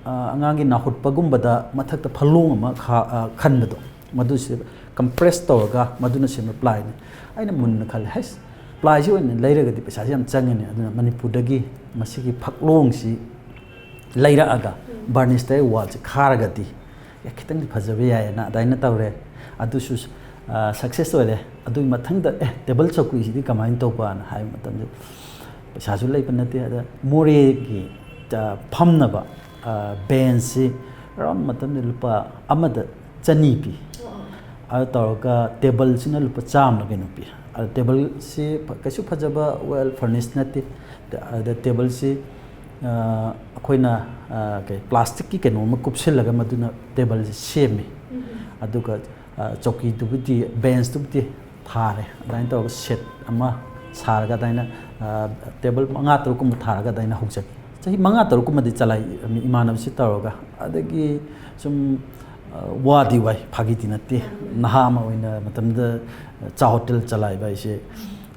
ꯑ, ꯑꯉꯥꯡꯒꯤ ꯅꯥꯍꯨꯠꯄꯒꯨꯝꯕꯗ ꯃꯊꯛꯇ ꯐꯂꯣꯡ ꯑꯃ ꯈꯥ-, ꯑ, ꯈꯟꯕꯗꯣ, ꯃꯗꯨꯁꯦ ꯀꯝꯄ꯭ꯔꯦꯁ ꯇꯧꯔꯒ ꯃꯗꯨꯅ ꯁꯦꯝꯕ ꯄ꯭ꯂꯥꯏꯅꯤ꯫ ꯑꯩꯅ ꯃꯨꯟꯅ ꯈꯜꯂꯦ, "ꯍꯩꯁ, ꯄ꯭ꯂꯥꯏꯁꯤ ꯑꯣꯏꯅ ꯂꯩꯔꯒꯗꯤ ꯄꯩꯁꯥꯁꯤ ꯌꯥꯝ ꯆꯪꯒꯅꯤ, ꯑꯗꯨꯅ ꯃꯅꯤꯄꯨꯔꯗꯒꯤ ꯃꯁꯤꯒꯤ ꯐꯛꯂꯣꯡꯁꯤ ꯂꯩꯔꯛꯑꯒ ꯎꯝ꯫ ꯕꯥꯔꯅꯤꯁꯇ ꯋꯥꯜꯁꯦ ꯈꯥꯔꯒꯗꯤ, ꯑꯦ, ꯈꯤꯇꯪꯗꯤ ꯐꯖꯕ ꯌꯥꯏꯌꯦꯅ" ꯑꯗꯨꯃꯥꯏꯅ ꯇꯧꯔꯦ꯫ ꯑꯗꯨꯁꯨ, ꯑ, ꯁꯛꯁꯦꯁ ꯑꯣꯏꯔꯦ꯫ ꯑꯗꯨꯒꯤ ꯃꯊꯪꯗ, "ꯑꯦ, ꯇꯦꯕꯜ ꯆꯧꯀ꯭ꯔꯤꯁꯤꯗꯤ ꯀꯃꯥꯏꯅ ꯇꯧꯕꯅ" ꯍꯥꯏꯕ ꯃꯇꯝꯗ, ꯄꯩꯁꯥꯁꯨ ꯂꯩꯕ ꯅꯠꯇꯦ꯫ ꯑꯗ ꯃꯣꯔꯦꯒꯤ, ꯑ, ꯐꯝꯅꯕ, ꯑ, ꯕꯦꯟꯁꯁꯤ ꯑꯔꯥꯎꯟ ꯃꯇꯝꯗ ꯂꯨꯄꯥ ꯑꯃꯗ ꯆꯅꯤ ꯄꯤ꯫ ꯑꯗꯨ ꯇꯧꯔꯒ ꯇꯦꯕꯜꯁꯤꯅ ꯂꯨꯄꯥ ꯆꯥꯝꯃ ꯀꯩꯅꯣ ꯄꯤ꯫ ꯑꯗ ꯇꯦꯕꯜꯁꯤ ꯐ-, ꯀꯩꯁꯨ ꯐꯖꯕ, ꯋꯦꯜ ꯐꯔꯅꯤꯁ ꯅꯠꯇꯦ꯫ ꯇ-, ꯑꯗ ꯇꯦꯕꯜꯁꯤ, ꯑ, ꯑꯩꯈꯣꯏꯅ, ꯑ, ꯀꯩ, ꯄ꯭ꯂꯥꯁꯇꯤꯛꯀꯤ ꯀꯩꯅꯣ ꯑꯃ ꯀꯨꯞꯁꯤꯜꯂꯒ ꯃꯗꯨꯅ ꯇꯦꯕꯜꯁꯤ ꯁꯦꯝꯃꯤ꯫ ꯎꯝ꯫ ꯑꯗꯨꯒ, ꯑ, ꯆꯧꯀꯤꯗꯨꯕꯨꯗꯤ, ꯕꯦꯟꯁꯇꯨꯕꯨꯗꯤ ꯊꯥꯔꯦ꯫ ꯑꯗꯨꯃꯥꯏꯅ ꯇꯧꯔꯒ ꯁꯦꯠ ꯑꯃ ꯁꯥꯔꯒ ꯑꯗꯨꯃꯥꯏꯅ, ꯑ, ꯇꯦꯕꯜ ꯃꯉꯥ ꯇꯔꯨꯛꯀꯨꯝꯕ ꯊꯥꯔꯒ ꯑꯗꯨꯃꯥꯏꯅ ꯍꯧꯖꯈꯤ꯫ ꯆꯍꯤ ꯃꯉꯥ ꯇꯔꯨꯛꯀꯨꯝꯕꯗꯤ ꯆꯂꯥꯏꯔꯝꯃꯤ ꯏꯃꯥꯟꯅꯕꯁꯤ ꯇꯧꯔꯒ꯫ ꯑꯗꯒꯤ ꯁꯨꯝ, ꯑ, ꯋꯥꯗꯤ ꯋꯥꯏ, ꯐꯥꯒꯤꯗꯤ ꯅꯠꯇꯦ꯫ ꯅꯍꯥ ꯑꯃ ꯑꯣꯏꯅ ꯃꯇꯝꯗ ꯆꯥ ꯍꯣꯇꯦꯜ ꯆꯂꯥꯏꯕ ꯍꯥꯏꯁꯦ꯫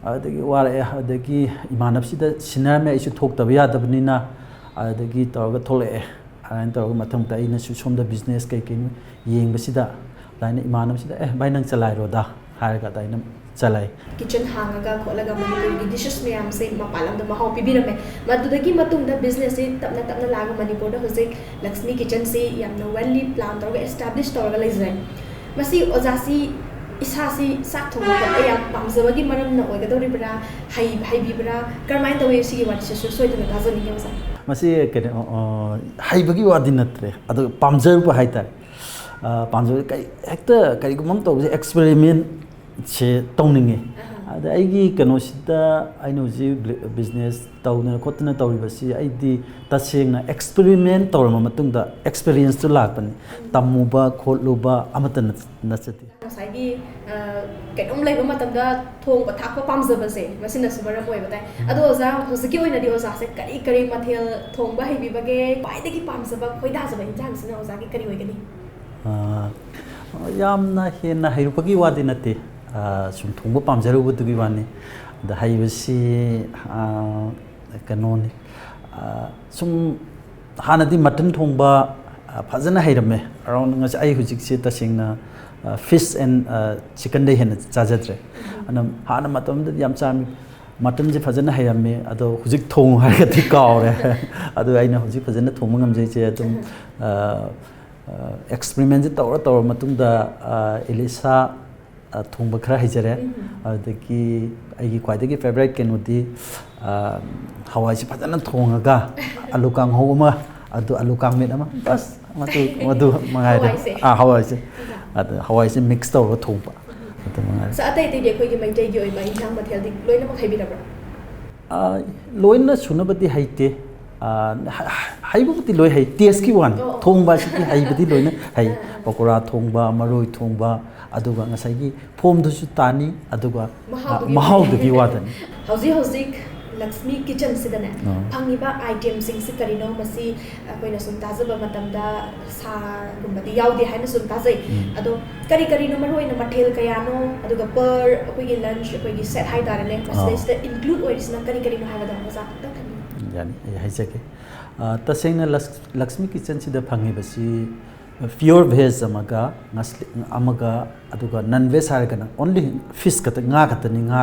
ꯑꯗꯨꯗꯒꯤ ꯋꯥꯔꯛꯑꯦ꯫ ꯑꯗꯒꯤ ꯏꯃꯥꯟꯅꯕꯁꯤꯗ ꯁꯤꯟꯅꯔꯝꯃꯦ, ꯑꯩꯁꯨ ꯊꯣꯛꯇꯕ ꯌꯥꯗꯕꯅꯤꯅ꯫ ꯑꯗꯨꯗꯒꯤ ꯇꯧꯔꯒ ꯊꯣꯛꯂꯛꯑꯦ꯫ ꯑꯗꯨꯃꯥꯏꯅ ꯇꯧꯔꯒ ꯃꯊꯪ ꯃꯊꯪ ꯑꯩꯅꯁꯨ ꯁꯣꯝꯗ ꯕꯤꯖꯤꯅꯦꯁ ꯀꯩꯀꯩꯅꯣ ꯌꯦꯡꯕꯁꯤꯗ, ꯑꯗꯨꯃꯥꯏꯅ ꯏꯃꯥꯟꯅꯕꯁꯤꯗ, "ꯑꯦ, ꯚꯥꯏ, ꯅꯪ ꯆꯂꯥꯏꯔꯣꯗ" ꯍꯥꯏꯔꯒ ꯑꯗꯨꯃꯥꯏꯅ ꯆꯂꯥꯏ꯫ ꯀꯤꯠꯆꯟ ꯍꯥꯡꯉꯒ ꯈꯣꯠꯂꯒ ꯃꯅꯤꯄꯨꯔꯒꯤ ꯗꯤꯁꯦꯁ ꯃꯌꯥꯝꯁꯦ ꯃꯄꯥꯟ ꯂꯝꯗ ꯃꯍꯥꯎ ꯄꯤꯕꯤꯔꯝꯃꯦ꯫ ꯃꯗꯨꯗꯒꯤ ꯃꯇꯨꯡꯗ ꯕꯤꯖꯤꯅꯦꯁꯁꯦ ꯇꯞꯅ ꯇꯞꯅ ꯂꯥꯛꯑꯒ ꯃꯅꯤꯄꯨꯔꯗ ꯍꯧꯖꯤꯛ ꯂꯛꯁꯃꯤ ꯀꯤꯠꯆꯟꯁꯤ ꯌꯥꯝꯅ ꯋꯦꯜꯂꯤ ꯄ꯭ꯂꯥꯟ ꯇꯧꯔꯒ ꯑꯦꯁꯇꯥꯕ꯭ꯂꯤꯁ ꯇꯧꯔꯒ ꯂꯩꯖꯔꯦ꯫ ꯃꯁꯤ ꯑꯣꯖꯥꯁꯤ ꯏꯁꯥꯁꯤ ꯆꯥꯛ ꯊꯣꯡꯕ ꯈꯣꯠꯄ ꯌꯥꯝ ꯄꯥꯝꯖꯕꯒꯤ ꯃꯔꯝꯅ ꯑꯣꯏꯒꯗꯧꯔꯤꯕ꯭ꯔꯥ? ꯍꯩ-, ꯍꯩꯕꯤꯕ꯭ꯔꯥ? ꯀꯔꯝꯍꯥꯏꯅ ꯇꯧꯋꯤ? ꯁꯤꯒꯤ ꯋꯥꯔꯤꯁꯤꯁꯨ ꯁꯣꯏꯗꯅ ꯇꯥꯖꯅꯤꯡꯉꯤ, ꯑꯣꯖꯥ꯫ ꯃꯁꯤ ꯀꯩꯅꯣ, ꯑ, ꯍꯩꯕꯒꯤ ꯋꯥꯗꯤ ꯅꯠꯇ꯭ꯔꯦ, ꯑꯗꯨꯒ ꯄꯥꯝꯖꯔꯨꯕ ꯍꯥꯏꯇꯥꯔꯦ꯫ ꯑ, ꯄꯥꯝꯖꯕ ꯀꯔꯤ, ꯍꯦꯛꯇ ꯀꯔꯤꯒꯨꯝꯕ ꯑꯃ ꯇꯧꯕꯁꯦ ꯑꯦꯛꯁꯄꯦꯔꯤꯃꯦꯟꯁꯦ ꯇꯧꯅꯤꯡꯉꯤ꯫ ꯑꯗ ꯑꯩꯒꯤ ꯀꯩꯅꯣꯁꯤꯗ, ꯑꯩꯅ ꯍꯧꯖꯤꯛ ꯕ꯭ꯂꯤ-, ꯕꯤꯖꯤꯅꯦꯁ ꯇꯧꯗꯅ ꯈꯣꯠꯇꯅ ꯇꯧꯔꯤꯕꯁꯤ, ꯑꯩꯗꯤ ꯇꯁꯦꯡꯅ ꯑꯦꯛꯁꯄꯦꯔꯤꯃꯦꯟ ꯇꯧꯔꯕ ꯃꯇꯨꯡꯗ ꯑꯦꯛꯁꯄꯤꯔꯤꯌꯦꯟꯁꯇꯨ ꯂꯥꯛꯄꯅꯤ꯫ ꯇꯝꯃꯨꯕ ꯈꯣꯠꯂꯨꯕ ꯑꯃꯠꯇ ꯅꯠ-, ꯅꯠꯆꯗꯦ꯫ ꯉꯁꯥꯏꯒꯤ, ꯑ, ꯀꯩꯅꯣꯝ ꯂꯩꯕ ꯃꯇꯝꯗ ꯊꯣꯡꯕ ꯊꯥꯛꯄ ꯄꯥꯝꯖꯕꯁꯦ, ꯃꯁꯤꯅꯁꯨ ꯃꯔꯝ ꯑꯣꯏꯕ ꯇꯥꯏ꯫ ꯑꯗꯣ ꯑꯣꯖꯥ, ꯍꯧꯖꯤꯛꯀꯤ ꯑꯣꯏꯅꯗꯤ ꯑꯣꯖꯥꯁꯦ ꯀꯔꯤ ꯀꯔꯤ ꯃꯊꯦꯜ ꯊꯣꯡꯕ ꯍꯩꯕꯤꯕꯒꯦ? ꯈ꯭ꯋꯥꯏꯗꯒꯤ ꯄꯥꯝꯖꯕ, ꯈꯣꯏꯗꯥꯖꯕ ꯏꯟꯁꯥꯡꯁꯤꯅ ꯑꯣꯖꯥꯒꯤ ꯀꯔꯤ ꯑꯣꯏꯒꯅꯤ? ꯑ, ꯌꯥꯝꯅ ꯍꯦꯟꯅ ꯍꯩꯔꯨꯕꯒꯤ ꯋꯥꯗꯤ ꯅꯠꯇꯦ꯫ ꯑ, ꯁꯨꯝ ꯊꯣꯡꯕ ꯄꯥꯝꯖꯔꯨꯕꯗꯨꯒꯤ ꯋꯥꯅꯤ꯫ ꯑꯗ ꯍꯩꯕꯁꯤ, ꯑ, ꯀꯩꯅꯣꯅꯤ꯫ ꯑ, ꯁꯨꯝ ꯍꯥꯟꯅꯗꯤ ꯃꯇꯟ ꯊꯣꯡꯕ, ꯑ, ꯐꯖꯅ ꯍꯩꯔꯝꯃꯦ꯫ Around ꯉꯁꯤ ꯑꯩ ꯍꯧꯖꯤꯛꯁꯦ ꯇꯁꯦꯡꯅ, ꯑ, fish and, ꯑ, chickenꯗꯩ ꯍꯦꯟꯅ ꯆꯥꯖꯗ꯭ꯔꯦ꯫ ꯑꯗꯨꯅ ꯍꯥꯟꯅ ꯃꯇꯝꯗꯗꯤ ꯌꯥꯝ ꯆꯥꯔꯝꯃꯤ꯫ ꯃꯇꯟꯁꯦ ꯐꯖꯅ ꯍꯩꯔꯝꯃꯤ꯫ ꯑꯗꯣ ꯍꯧꯖꯤꯛ ꯊꯣꯡꯉꯨ ꯍꯥꯏꯔꯒꯗꯤ ꯀꯥꯎꯔꯦ꯫ ꯑꯗꯨ ꯑꯩꯅ ꯍꯧꯖꯤꯛ ꯐꯖꯅ ꯊꯣꯡꯕ ꯉꯝꯖꯩꯁꯦ ꯑꯗꯨꯝ, ꯑ, ꯑ, ꯑꯦꯛꯁꯄꯦꯔꯤꯃꯦꯟꯁꯦ ꯇꯧꯔ ꯇꯧꯔ ꯃꯇꯨꯡꯗ, ꯑ, ꯏꯂꯤꯁꯥ, ꯑ, ꯊꯣꯡꯕ ꯈꯔ ꯍꯩꯖꯔꯦ꯫ ꯑꯗꯒꯤ ꯑꯩꯒꯤ ꯈ꯭ꯋꯥꯏꯗꯒꯤ ꯐꯦꯚꯔꯥꯏꯠ ꯀꯩꯅꯣꯗꯤ, ꯑ, ꯍꯋꯥꯏꯁꯦ ꯐꯖꯅ ꯊꯣꯡꯉꯒ ꯑꯂꯨ ꯀꯥꯡꯍꯧ ꯑꯃ, ꯑꯗꯨ ꯑꯂꯨ ꯀꯥꯡꯃꯦꯠ ꯑꯃ, ꯕꯁ, ꯃꯗꯨ, ꯃꯗꯨ ꯃꯉꯥꯏꯔꯦ꯫ ꯍꯋꯥꯏꯁꯦ? ꯑꯥ, ꯍꯋꯥꯏꯁꯦ꯫ ꯑꯗ ꯍꯋꯥꯏꯁꯦ ꯃꯤꯛꯁ ꯇꯧꯔꯒ ꯊꯣꯡꯕ꯫ ꯑꯗꯨ ꯃꯉꯥꯏꯔꯦ꯫ ꯁꯥ ꯑꯇꯩ ꯑꯇꯩꯗꯤ ꯑꯩꯈꯣꯏꯒꯤ ꯃꯩꯇꯩꯒꯤ ꯑꯣꯏꯕ ꯏꯟꯁꯥꯡ ꯃꯊꯦꯜꯗꯤ ꯂꯣꯏꯅꯃꯛ ꯍꯩꯕꯤꯔꯕ꯭ꯔꯥ? ꯑ, ꯂꯣꯏꯅ ꯁꯨꯅꯕꯗꯤ ꯍꯩꯇꯦ꯫ ꯑ, ꯍ-, ꯍ-, ꯍꯩꯕꯕꯨꯗꯤ ꯂꯣꯏ ꯍꯩ, ꯇꯦꯁꯀꯤ ꯋꯥꯅꯤ꯫ ꯑꯣ, ꯑꯣ꯫ ꯊꯣꯡꯕ ꯑꯁꯤꯗꯤ ꯍꯩꯕꯗꯤ ꯂꯣꯏꯅ ꯍꯩ꯫ ꯑꯥ, ꯑꯥ꯫ ꯄꯀꯣꯔꯥ ꯊꯣꯡꯕ, ꯃꯔꯣꯏ ꯊꯣꯡꯕ, ꯑꯗꯨꯒ ꯉꯁꯥꯏꯒꯤ ꯐꯣꯝꯗꯨꯁꯨ ꯇꯥꯅꯤ, ꯑꯗꯨꯒ, ꯑ, ꯃꯍꯥꯎꯗꯨꯒꯤ ꯃꯍꯥꯎꯗꯨꯒꯤ ꯋꯥꯅꯤ꯫ ꯋꯥꯗꯅꯤ꯫ ꯍꯧꯖꯤꯛ ꯍꯧꯖꯤꯛ ꯂꯛꯁꯃꯤ ꯀꯤꯆꯟꯁꯤꯗꯅꯦ, ꯑꯥ꯫ ꯐꯪꯉꯤꯕ ꯑꯥꯏꯇꯦꯝꯁꯤꯡꯁꯤ ꯀꯔꯤꯅꯣ? ꯃꯁꯤ ꯑꯩꯈꯣꯏꯅ ꯁꯨꯝ ꯇꯥꯖꯕ ꯃꯇꯝꯗ ꯁꯥꯒꯨꯝꯕꯗꯤ ꯌꯥꯎꯗꯦ ꯍꯥꯏꯅ ꯁꯨꯝ ꯇꯥꯖꯩ꯫ ꯎꯝ꯫ ꯑꯗꯣ ꯀꯔꯤ ꯀꯔꯤꯅꯣ ꯃꯔꯨ ꯑꯣꯏꯅ ꯃꯊꯦꯜ ꯀꯌꯥꯅꯣ? ꯑꯗꯨꯒ per ꯑꯩꯈꯣꯏꯒꯤ lunch, ꯑꯩꯈꯣꯏꯒꯤ set ꯍꯥꯏꯇꯥꯔꯦꯅꯦ, ꯑꯥ꯫ ꯃꯁꯤꯗꯩꯁꯤꯗ include ꯑꯣꯏꯔꯤꯁꯤꯅ ꯀꯔꯤ ꯀꯔꯤꯅꯣ ꯍꯥꯏꯕꯗꯣ ꯑꯣꯖꯥ ꯑꯝꯇꯪ ꯊꯝꯕꯤꯌꯨ꯫ ꯌꯥꯅꯤ, ꯑꯩ ꯍꯥꯏꯖꯒꯦ꯫ ꯑ, ꯇꯁꯦꯡꯅ ꯂꯛꯁ-, ꯂꯛꯁꯃꯤ ꯀꯤꯆꯟꯁꯤꯗ ꯐꯪꯉꯤꯕꯁꯤ pure veg ꯑꯃꯒ, ꯉꯁ-, ꯑꯃꯒ, ꯑꯗꯨꯒ non veg ꯍꯥꯏꯔꯒꯅ only fish ꯈꯛꯇ, ꯉꯥ ꯈꯛꯇꯅꯤ꯫ ꯉꯥ,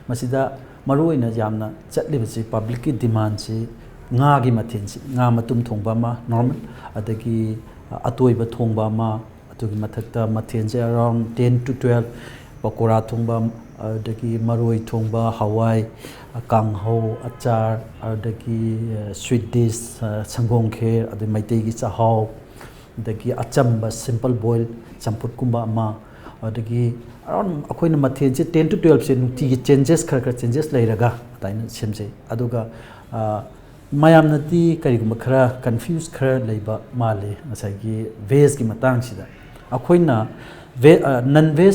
ꯃꯁꯤꯗ ꯃꯔꯨꯑꯣꯏꯅ ꯌꯥꯝꯅ ꯆꯠꯂꯤꯕꯁꯤ, ꯄꯕ꯭ꯂꯤꯛꯀꯤ ꯗꯤꯃꯥꯟꯁꯤ ꯉꯥꯒꯤ ꯃꯊꯦꯜꯁꯤ, ꯉꯥ ꯃꯇꯨꯝ ꯊꯣꯡꯕ ꯑꯃ normal, ꯑꯗꯒꯤ ꯑꯇꯣꯏꯕ ꯊꯣꯡꯕ ꯑꯃ, ꯑꯗꯨꯒꯤ ꯃꯊꯛꯇ ꯃꯊꯦꯜꯁꯦ around ten to twelve, ꯄꯀꯣꯔꯥ ꯊꯣꯡꯕ, ꯑꯗꯒꯤ ꯃꯔꯣꯏ ꯊꯣꯡꯕ, ꯍꯋꯥꯏ, ꯀꯥꯡꯍꯧ, ꯑꯆꯥꯔ, ꯑꯗꯒꯤ, ꯑ, sweet dish, ꯑ, ꯁꯪꯒꯣꯝ ꯈꯦꯔ, ꯑꯗꯩ ꯃꯩꯇꯩꯒꯤ ꯆꯥꯛꯍꯥꯎ, ꯑꯗꯒꯤ ꯑꯆꯝꯕ simple boil ꯆꯝꯐꯨꯠꯀꯨꯝꯕ ꯑꯃ, ꯑꯗꯒꯤ around ꯑꯩꯈꯣꯏꯅ ꯃꯊꯦꯜꯁꯦ ten to twelve ꯁꯦ ꯅꯨꯡꯇꯤꯒꯤ changes, ꯈꯔ ꯈꯔ changes ꯂꯩꯔꯒ ꯑꯗꯨꯃꯥꯏꯅ ꯁꯦꯝꯖꯩ꯫ ꯑꯗꯨꯒ, ꯑ, ꯃꯌꯥꯝꯅꯗꯤ ꯀꯔꯤꯒꯨꯝꯕ ꯈꯔ confuse ꯈꯔ ꯂꯩꯕ ꯃꯥꯜꯂꯤ ꯉꯁꯥꯏꯒꯤ veg ꯀꯤ ꯃꯇꯥꯡꯁꯤꯗ꯫ ꯑꯩꯈꯣꯏꯅ ve-, ꯑ, non veg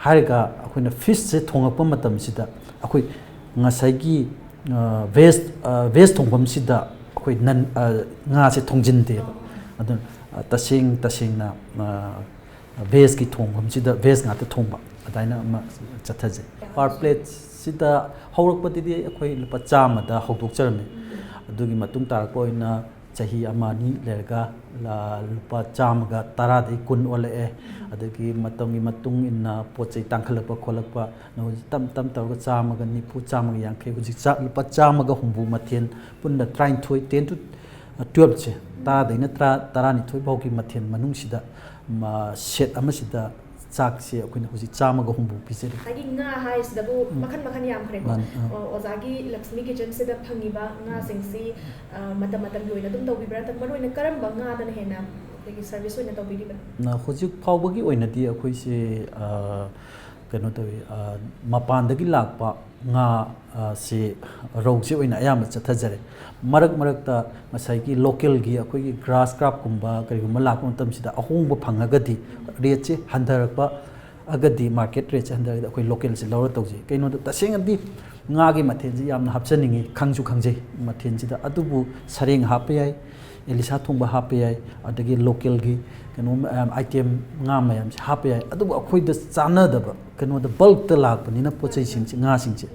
ꯍꯥꯏꯔꯒ ꯑꯩꯈꯣꯏꯅ fish ꯁꯦ ꯊꯣꯡꯉꯛꯄ ꯃꯇꯝꯁꯤꯗ ꯑꯩꯈꯣꯏ ꯉꯁꯥꯏꯒꯤ, ꯑ, veg, ꯑ, veg ꯊꯣꯡꯐꯝꯁꯤꯗ ꯑꯩꯈꯣꯏ non, ꯑ, ꯉꯥꯁꯦ ꯊꯣꯡꯖꯤꯟꯗꯦꯕ꯫ ꯑꯗꯨꯅ, ꯑ, ꯇꯁꯦꯡ ꯇꯁꯦꯡꯅ, ꯑ, veg ꯀꯤ ꯊꯣꯡꯐꯝꯁꯤꯗ veg ꯉꯥꯛꯇ ꯊꯣꯡꯕ ꯑꯗꯨꯃꯥꯏꯅ ꯑꯃ ꯆꯠꯊꯖꯩ꯫ Per plate ꯁꯤꯗ ꯍꯧꯔꯛꯄꯗꯗꯤ ꯑꯩꯈꯣꯏ ꯂꯨꯄꯥ ꯆꯥꯝꯃꯗ ꯍꯧꯗꯣꯛꯆꯔꯝꯃꯤ꯫ ꯑꯗꯨꯒꯤ ꯃꯇꯨꯡ ꯇꯥꯔꯛꯄ ꯑꯣꯏꯅ ꯆꯍꯤ ꯑꯃ ꯑꯅꯤ ꯂꯩꯔꯒ ꯂ-, ꯂꯨꯄꯥ ꯆꯥꯝꯃꯒ ꯇꯔꯥꯗꯒꯤ ꯀꯨꯟ ꯑꯣꯜꯂꯛꯑꯦ꯫ ꯑꯗꯒꯤ ꯃꯇꯝꯒꯤ ꯃꯇꯨꯡ ꯏꯟꯅ ꯄꯣꯠ ꯆꯩ ꯇꯥꯡꯈꯠꯂꯛꯄ ꯈꯣꯠꯂꯛꯄ, ꯍꯧꯖꯤꯛ ꯇꯞ ꯇꯞ ꯇꯧꯔꯒ ꯆꯥꯝꯃꯒ ꯅꯤꯐꯨ, ꯆꯥꯝꯃꯒ ꯌꯥꯡꯈꯩ, ꯍꯧꯖꯤꯛ ꯆꯥ-, ꯂꯨꯄꯥ ꯆꯥꯝꯃꯒ ꯍꯨꯝꯐꯨ ꯃꯊꯦꯜ ꯄꯨꯟꯅ ꯇꯔꯥꯅꯤꯊꯣꯏ, ten to twelve ꯁꯦ, ꯇꯔꯥꯗꯩꯅ ꯇꯔꯥ, ꯇꯔꯥꯅꯤꯊꯣꯏ ꯐꯥꯎꯒꯤ ꯃꯊꯦꯜ ꯃꯅꯨꯡꯁꯤꯗ, ꯃ-, set ꯑꯃꯁꯤꯗ ꯆꯥꯛꯁꯦ ꯑꯩꯈꯣꯏꯅ ꯍꯧꯖꯤꯛ ꯆꯥꯝꯃꯒ ꯍꯨꯝꯐꯨ ꯄꯤꯖꯔꯤ꯫ ꯉꯁꯥꯏꯒꯤ ꯉꯥ ꯍꯥꯏꯁꯤꯗꯕꯨ ꯎꯝ꯫ ꯃꯈꯟ ꯃꯈꯟ ꯌꯥꯝꯈ꯭ꯔꯦꯀꯣ꯫ ꯃꯥꯅꯤ, ꯑꯥ꯫ ꯑꯣ, ꯑꯣꯖꯥꯒꯤ ꯂꯛꯁꯃꯤ ꯀꯤꯆꯟꯁꯤꯗ ꯐꯪꯉꯤꯕ ꯉꯥꯁꯤꯡꯁꯤ, ꯑ, ꯃꯇꯝ ꯃꯇꯝꯒꯤ ꯑꯣꯏꯅ ꯑꯗꯨꯝ ꯇꯧꯕꯤꯕ꯭ꯔꯥ? ꯅꯠꯇ꯭ꯔꯒ ꯃꯔꯨꯑꯣꯏꯅ ꯀꯔꯝꯕ ꯉꯥꯗꯅ ꯍꯦꯟꯅ ꯑꯩꯈꯣꯏꯒꯤ service ꯑꯣꯏꯅ ꯇꯧꯕꯤꯔꯤꯕꯅꯣ? ꯅ-, ꯍꯧꯖꯤꯛ ꯐꯥꯎꯕꯒꯤ ꯑꯣꯏꯅꯗꯤ ꯑꯩꯈꯣꯏꯁꯦ, ꯑ, ꯀꯩꯅꯣ ꯇꯧꯏ, ꯑ, ꯃꯄꯥꯟꯗꯒꯤ ꯂꯥꯛꯄ ꯉꯥ, ꯑ, ꯁꯤ, ꯔꯧꯁꯤ ꯑꯣꯏꯅ ꯑꯌꯥꯝꯕ ꯆꯠꯊꯖꯔꯦ꯫ ꯃꯔꯛ ꯃꯔꯛꯇ ꯉꯁꯥꯏꯒꯤ local ꯒꯤ ꯑꯩꯈꯣꯏꯒꯤ grass carp ꯀꯨꯝꯕ ꯀꯔꯤꯒꯨꯝꯕ ꯂꯥꯛꯄ ꯃꯇꯝꯁꯤꯗ ꯑꯍꯣꯡꯕ ꯐꯪꯉꯒꯗꯤ, rate ꯁꯦ ꯍꯟꯊꯔꯛꯄ ꯑꯒꯗꯤ, market rate ꯁꯦ ꯍꯟꯊꯔꯒꯗꯤ ꯑꯩꯈꯣꯏ local ꯁꯦ ꯂꯧꯔ ꯇꯧꯖꯩ꯫ ꯀꯩꯅꯣꯗ ꯇꯁꯦꯡꯅꯗꯤ ꯉꯥꯒꯤ ꯃꯊꯦꯜꯁꯤ ꯌꯥꯝꯅ ꯍꯥꯞꯆꯅꯤꯡꯉꯤ, ꯈꯪꯁꯨ ꯈꯪꯖꯩ ꯃꯊꯦꯜꯁꯤꯗ꯫ ꯑꯗꯨꯕꯨ ꯁꯔꯦꯡ ꯍꯥꯞꯄ ꯌꯥꯏ, ꯑꯦꯂꯤꯁꯥ ꯊꯣꯡꯕ ꯍꯥꯞꯄ ꯌꯥꯏ, ꯑꯗꯒꯤ local ꯒꯤ ꯀꯩꯅꯣ ꯃꯌꯥꯝ, item ꯉꯥ ꯃꯌꯥꯝꯁꯦ ꯍꯥꯞꯄ ꯌꯥꯏ꯫ ꯑꯗꯨꯕꯨ ꯑꯩꯈꯣꯏꯗ ꯆꯥꯟꯅꯗꯕ, ꯀꯩꯅꯣꯗ bulk ꯇ ꯂꯥꯛꯄꯅꯤꯅ ꯄꯣꯠ ꯆꯩꯁꯤꯡꯁꯦ, ꯉꯥꯁꯤꯡꯁꯦ,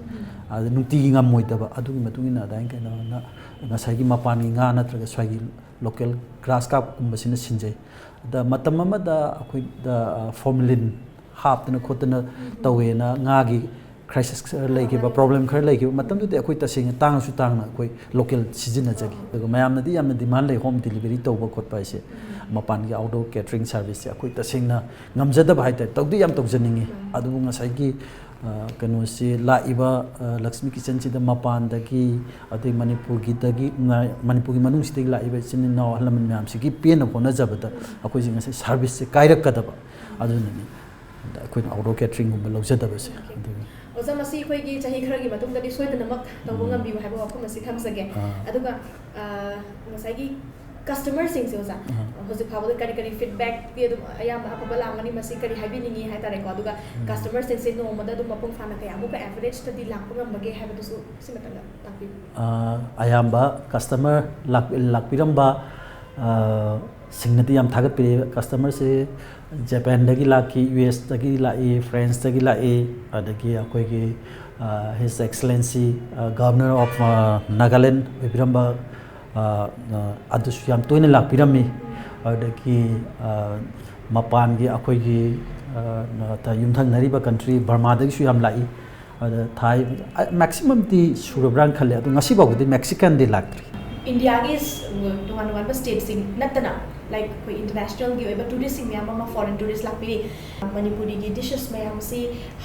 ꯑꯗ ꯅꯨꯡꯇꯤꯒꯤ ꯉꯝꯃꯣꯏꯗꯕ, ꯑꯗꯨꯒꯤ ꯃꯇꯨꯡ ꯏꯟꯅ ꯑꯗꯨꯃꯥꯏꯅ ꯀꯩꯅꯣꯅ ꯉꯁꯥꯏꯒꯤ ꯃꯄꯥꯟꯒꯤ ꯉꯥ ꯅꯠꯇ꯭ꯔꯒ ꯁ꯭ꯋꯥꯏꯒꯤ local grass carp ꯀꯨꯝꯕꯁꯤꯅ ꯁꯤꯟꯖꯩ꯫ ꯑꯗ ꯃꯇꯝ ꯑꯃꯗ ꯑꯩꯈꯣꯏꯗ, ꯑ, formalin ꯍꯥꯞꯇꯅ ꯈꯣꯠꯇꯅ ꯇꯧꯋꯦꯅ ꯉꯥꯒꯤ crisis ꯈꯔ ꯂꯩꯈꯤꯕ, problem ꯈꯔ ꯂꯩꯈꯤꯕ ꯃꯇꯝꯗꯨꯗꯤ ꯑꯩꯈꯣꯏ ꯇꯁꯦꯡꯅ ꯇꯥꯡꯉꯁꯨ ꯇꯥꯡꯅ ꯑꯩꯈꯣꯏ local ꯁꯤꯖꯤꯟꯅꯖꯈꯤ꯫ ꯑꯗꯨꯒ ꯃꯌꯥꯝꯅꯗꯤ ꯌꯥꯝꯅ demand ꯂꯩ home delivery ꯇꯧꯕ ꯈꯣꯠꯄ ꯍꯥꯏꯁꯦ꯫ ꯃꯄꯥꯟꯒꯤ outdoor catering service ꯁꯦ ꯑꯩꯈꯣꯏ ꯇꯁꯦꯡꯅ ꯉꯝꯖꯗꯕ ꯍꯥꯏꯇꯥꯔꯦ, ꯇꯧꯗꯤ ꯌꯥꯝ ꯇꯧꯖꯅꯤꯡꯉꯤ꯫ ꯑꯗꯨꯕꯨ ꯉꯁꯥꯏꯒꯤ ꯀꯩꯅꯣꯁꯤ ꯂꯥꯛꯏꯕ ꯂꯛꯁꯃꯤ ꯀꯤꯆꯟꯁꯤꯗ ꯃꯄꯥꯟꯗꯒꯤ, ꯑꯗꯩ ꯃꯅꯤꯄꯨꯔꯒꯤꯗꯒꯤ, ꯃꯅꯤꯄꯨꯔꯒꯤ ꯃꯅꯨꯡꯁꯤꯗꯒꯤ ꯂꯥꯛꯏꯕ ꯏꯆꯤꯟ ꯏꯅꯥꯎ ꯑꯍꯜ ꯂꯃꯟ ꯃꯌꯥꯝꯁꯤꯒꯤ ꯄꯦꯟꯅꯕ ꯍꯣꯠꯅꯖꯕꯗ ꯑꯩꯈꯣꯏꯁꯦ ꯉꯁꯤ ꯁꯥꯔꯚꯤꯁꯁꯦ ꯀꯥꯏꯔꯛꯀꯗꯕ꯫ ꯑꯗꯨꯅꯅꯤ ꯑꯩꯈꯣꯏꯅ ꯑꯥꯎꯠꯗꯣꯔ ꯀꯦꯇꯔꯤꯡꯒꯨꯝꯕ ꯂꯧꯖꯗꯕꯁꯦ꯫ ꯑꯗꯨꯒꯤ ꯑꯣꯖꯥ, ꯃꯁꯤ ꯑꯩꯈꯣꯏꯒꯤ ꯆꯍꯤ ꯈꯔꯒꯤ ꯃꯇꯨꯡꯗꯗꯤ ꯁꯣꯏꯗꯅꯃꯛ ꯇꯧꯕ ꯎꯝ꯫ ꯉꯝꯕꯤꯌꯨ ꯍꯥꯏꯕ ꯋꯥꯐꯝ ꯑꯁꯤ ꯊꯝꯖꯒꯦ꯫ ꯑꯥ꯫ ꯑꯗꯨꯒ, ꯑ, ꯉꯁꯥꯏꯒꯤ ꯀꯁꯇꯃꯔꯁꯤꯡꯁꯦ, ꯑꯣꯖꯥ, ꯑꯥ꯫ ꯍꯧꯖꯤꯛ ꯐꯥꯎꯕꯗ ꯀꯔꯤ ꯀꯔꯤ ꯐꯤꯗꯕꯦꯛꯇꯤ ꯑꯗꯨꯝ ꯑꯌꯥꯝꯕ ꯑꯐꯕ ꯂꯥꯛꯑꯝꯒꯅꯤ, ꯃꯁꯤ ꯀꯔꯤ ꯍꯥꯏꯕꯤꯅꯤꯡꯉꯤ ꯍꯥꯏ ꯇꯥꯔꯦꯀꯣ? ꯑꯗꯨꯒ ꯎꯝ꯫ ꯀꯁꯇꯃꯔꯁꯤꯡꯁꯦ ꯅꯣꯡꯃꯗ ꯑꯗꯨꯝ ꯃꯄꯨꯡ ꯐꯥꯅ ꯀꯌꯥꯃꯨꯛꯀ ꯑꯦꯚꯔꯦꯖꯇꯗꯤ ꯂꯥꯛꯄ ꯉꯝꯕꯒꯦ ꯍꯥꯏꯕꯗꯨꯁꯨ ꯁꯤ ꯃꯇꯥꯡꯗ ꯇꯥꯛꯄꯤꯌꯨ꯫ ꯑ, ꯑꯌꯥꯝꯕ ꯀꯁꯇꯃꯔ ꯂꯥꯛ-, ꯂꯥꯛꯄꯤꯔꯝꯕ, ꯑ, ꯁꯤꯡꯅꯗꯤ ꯌꯥꯝ ꯊꯥꯒꯠꯄꯤꯔꯛꯑꯦ꯫ ꯀꯁꯇꯃꯔꯁꯦ ꯖꯄꯥꯟꯗꯒꯤ ꯂꯥꯛꯈꯤ, ꯌꯨ ꯑꯦꯁꯇꯒꯤ ꯂꯥꯛꯏ, ꯐ꯭ꯔꯦꯟꯁꯇꯒꯤ ꯂꯥꯛꯏ, ꯑꯗꯒꯤ ꯑꯩꯈꯣꯏꯒꯤ, ꯑ, His Excellency, ꯑ, Governor of, ꯑ, Nagaland ꯑꯣꯏꯕꯤꯔꯝꯕ, ꯑ, ꯑ, ꯑꯗꯨꯁꯨ ꯌꯥꯝ ꯇꯣꯏꯅ ꯂꯥꯛꯄꯤꯔꯝꯃꯤ꯫ ꯑꯗꯒꯤ, ꯑ, ꯃꯄꯥꯟꯒꯤ ꯑꯩꯈꯣꯏꯒꯤ, ꯑ, ꯌꯨꯝꯊꯪꯅꯔꯤꯕ ꯀꯟꯇ꯭ꯔꯤ ꯕꯔꯃꯥꯗꯒꯤꯁꯨ ꯌꯥꯝ ꯂꯥꯛꯏ꯫ ꯑꯗ ꯊꯥꯏ, ꯑ, ꯃꯦꯛꯁꯤꯃꯝꯗꯤ ꯁꯨꯔꯕ꯭ꯔꯥꯅ ꯈꯜꯂꯦ꯫ ꯑꯗꯣ ꯉꯁꯤ ꯐꯥꯎꯕꯗꯤ ꯃꯦꯛꯁꯤꯀꯟꯗꯤ ꯂꯥꯛꯇ꯭ꯔꯤ꯫ ꯏꯟꯗꯤꯌꯥꯒꯤ ꯇꯣꯉꯥꯟ ꯇꯣꯉꯥꯟꯕ ꯁ꯭ꯇꯦꯠꯁꯤꯡ ꯅꯠꯇꯅ, ꯂꯥꯏꯛ, ꯑꯩꯈꯣꯏ ꯏꯟꯇꯔꯅꯦꯁꯅꯦꯜꯒꯤ ꯑꯣꯏꯕ ꯇꯨꯔꯤꯁꯁꯤꯡ ꯃꯌꯥꯝ ꯑꯃ, ꯐꯣꯔꯦꯟ ꯇꯨꯔꯤꯁ ꯂꯥꯛꯄꯤꯔꯤ꯫ ꯃꯅꯤꯄꯨꯔꯤꯒꯤ ꯗꯤꯁꯦꯁ ꯃꯌꯥꯝꯁꯤ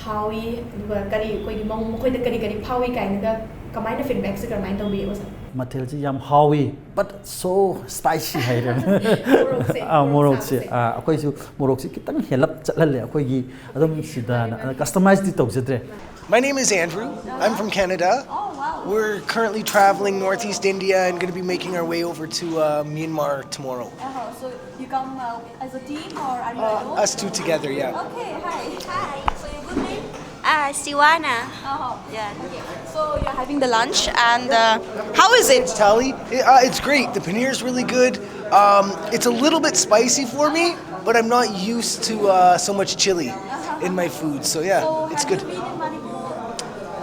ꯍꯥꯎꯏ, ꯑꯗꯨꯒ ꯀꯔꯤ, ꯑꯩꯈꯣꯏꯒꯤ ꯃꯑꯣꯡ, ꯃꯈꯣꯏꯗ ꯀꯔꯤ ꯀꯔꯤ ꯐꯥꯎꯏ ꯀꯥꯏꯅꯒ ꯀꯃꯥꯏꯅ ꯐꯤꯗꯕꯦꯛꯁꯦ ꯀꯔꯝꯍꯥꯏꯅ ꯇꯧꯕꯤ, ꯑꯣꯖꯥ? ꯃꯊꯦꯜꯁꯤ ꯌꯥꯝ ꯍꯥꯎꯏ, but so spicy ꯍꯥꯏꯔꯦ꯫ ꯃꯣꯔꯣꯛꯁꯦ, ꯑꯥ, ꯃꯣꯔꯣꯛ ꯃꯣꯔꯣꯛꯁꯦ, ꯁꯥꯕꯁꯦ꯫ ꯑꯥ, ꯑꯩꯈꯣꯏꯁꯨ ꯃꯣꯔꯣꯛꯁꯦ ꯈꯤꯇꯪ ꯍꯦꯜꯂꯞ ꯆꯠꯍꯜꯂꯦ ꯑꯩꯈꯣꯏꯒꯤ ꯑꯗꯨꯝ ꯁꯤꯗꯅ꯫ ꯃꯥꯅꯦ, ꯃꯥꯅꯦ꯫ ꯀꯁꯇꯃꯥꯏꯖꯇꯤ ꯇꯧꯖꯗ꯭ꯔꯦ꯫ My name is Andrew. I'm from Canada. Oh, wow. We're currently traveling Northeast India and gonna be making our way over to, uh, Myanmar tomorrow. Uh-huh. So you come, uh, as a team or are you alone? Uh, us two together, yeah. Okay, hi. Hi. So your good name? Ah, Siwana. Uh-huh. Yeah. Okay. So you're having the lunch and, uh, how is it? It's Thali. It, uh, it's great. The paneer is really good. Um, it's a little bit spicy for me, but I'm not used to, uh, so much chili in my food. So yeah, it's good. So have you been in Manipur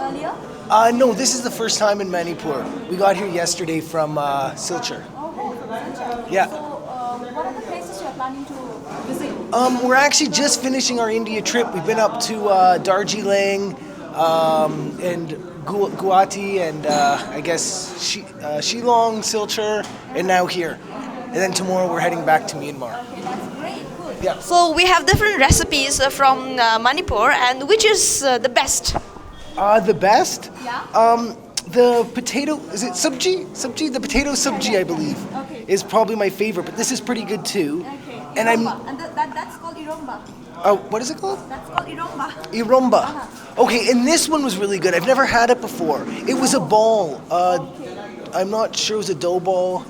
earlier? Uh, no, this is the first time in Manipur. We got here yesterday from, uh, Silchar. Oh, from Silchar. Yeah. So, um, what are the places you are planning to visit? Um, we're actually just finishing our India trip. We've been up to, uh, Darjeeling, um, and Gu- Guwahati, and, uh, I guess Shi- uh, Shillong, Silchar, and now here. And then tomorrow we're heading back to Myanmar. Okay, that's great. Good. Yeah. So we have different recipes uh, from uh, Manipur, and which is uh, the best? Uh, the best? Yeah. Um, the potato, is it sabji? Sabji? The potato sabji, I believe, Okay. is probably my favorite, but this is pretty good too. Okay. And I'm. Iromba. And that, that, that's called iromba. Uh, what is it called? That's called iromba. Iromba. Okay, and this one was really good. I've never had it before. It was a ball. Uh, I'm not sure it was a dough ball.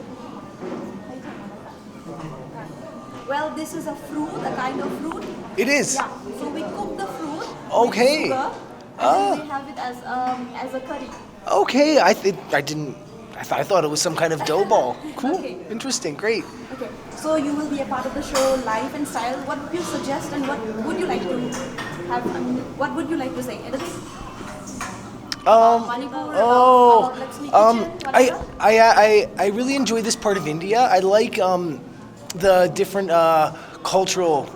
Well, this is a fruit, a kind of fruit. It is. Yeah. So we cook the fruit. Okay. With sugar, and Ah. Then we have it as um, as a curry. Okay, I th- I didn't. I, th- I thought it was some kind of dough ball. Cool. Okay. Interesting. Great. Okay. So you will be a part of the show, Life and Style. What would you suggest, and what would you like to have? I mean, what would you like to say? Anything? Um. Manipur, Oh. about Lakshmi Um. Kitchen, I. whatever? I. I. I really enjoy this part of India. I like um, the different uh, cultural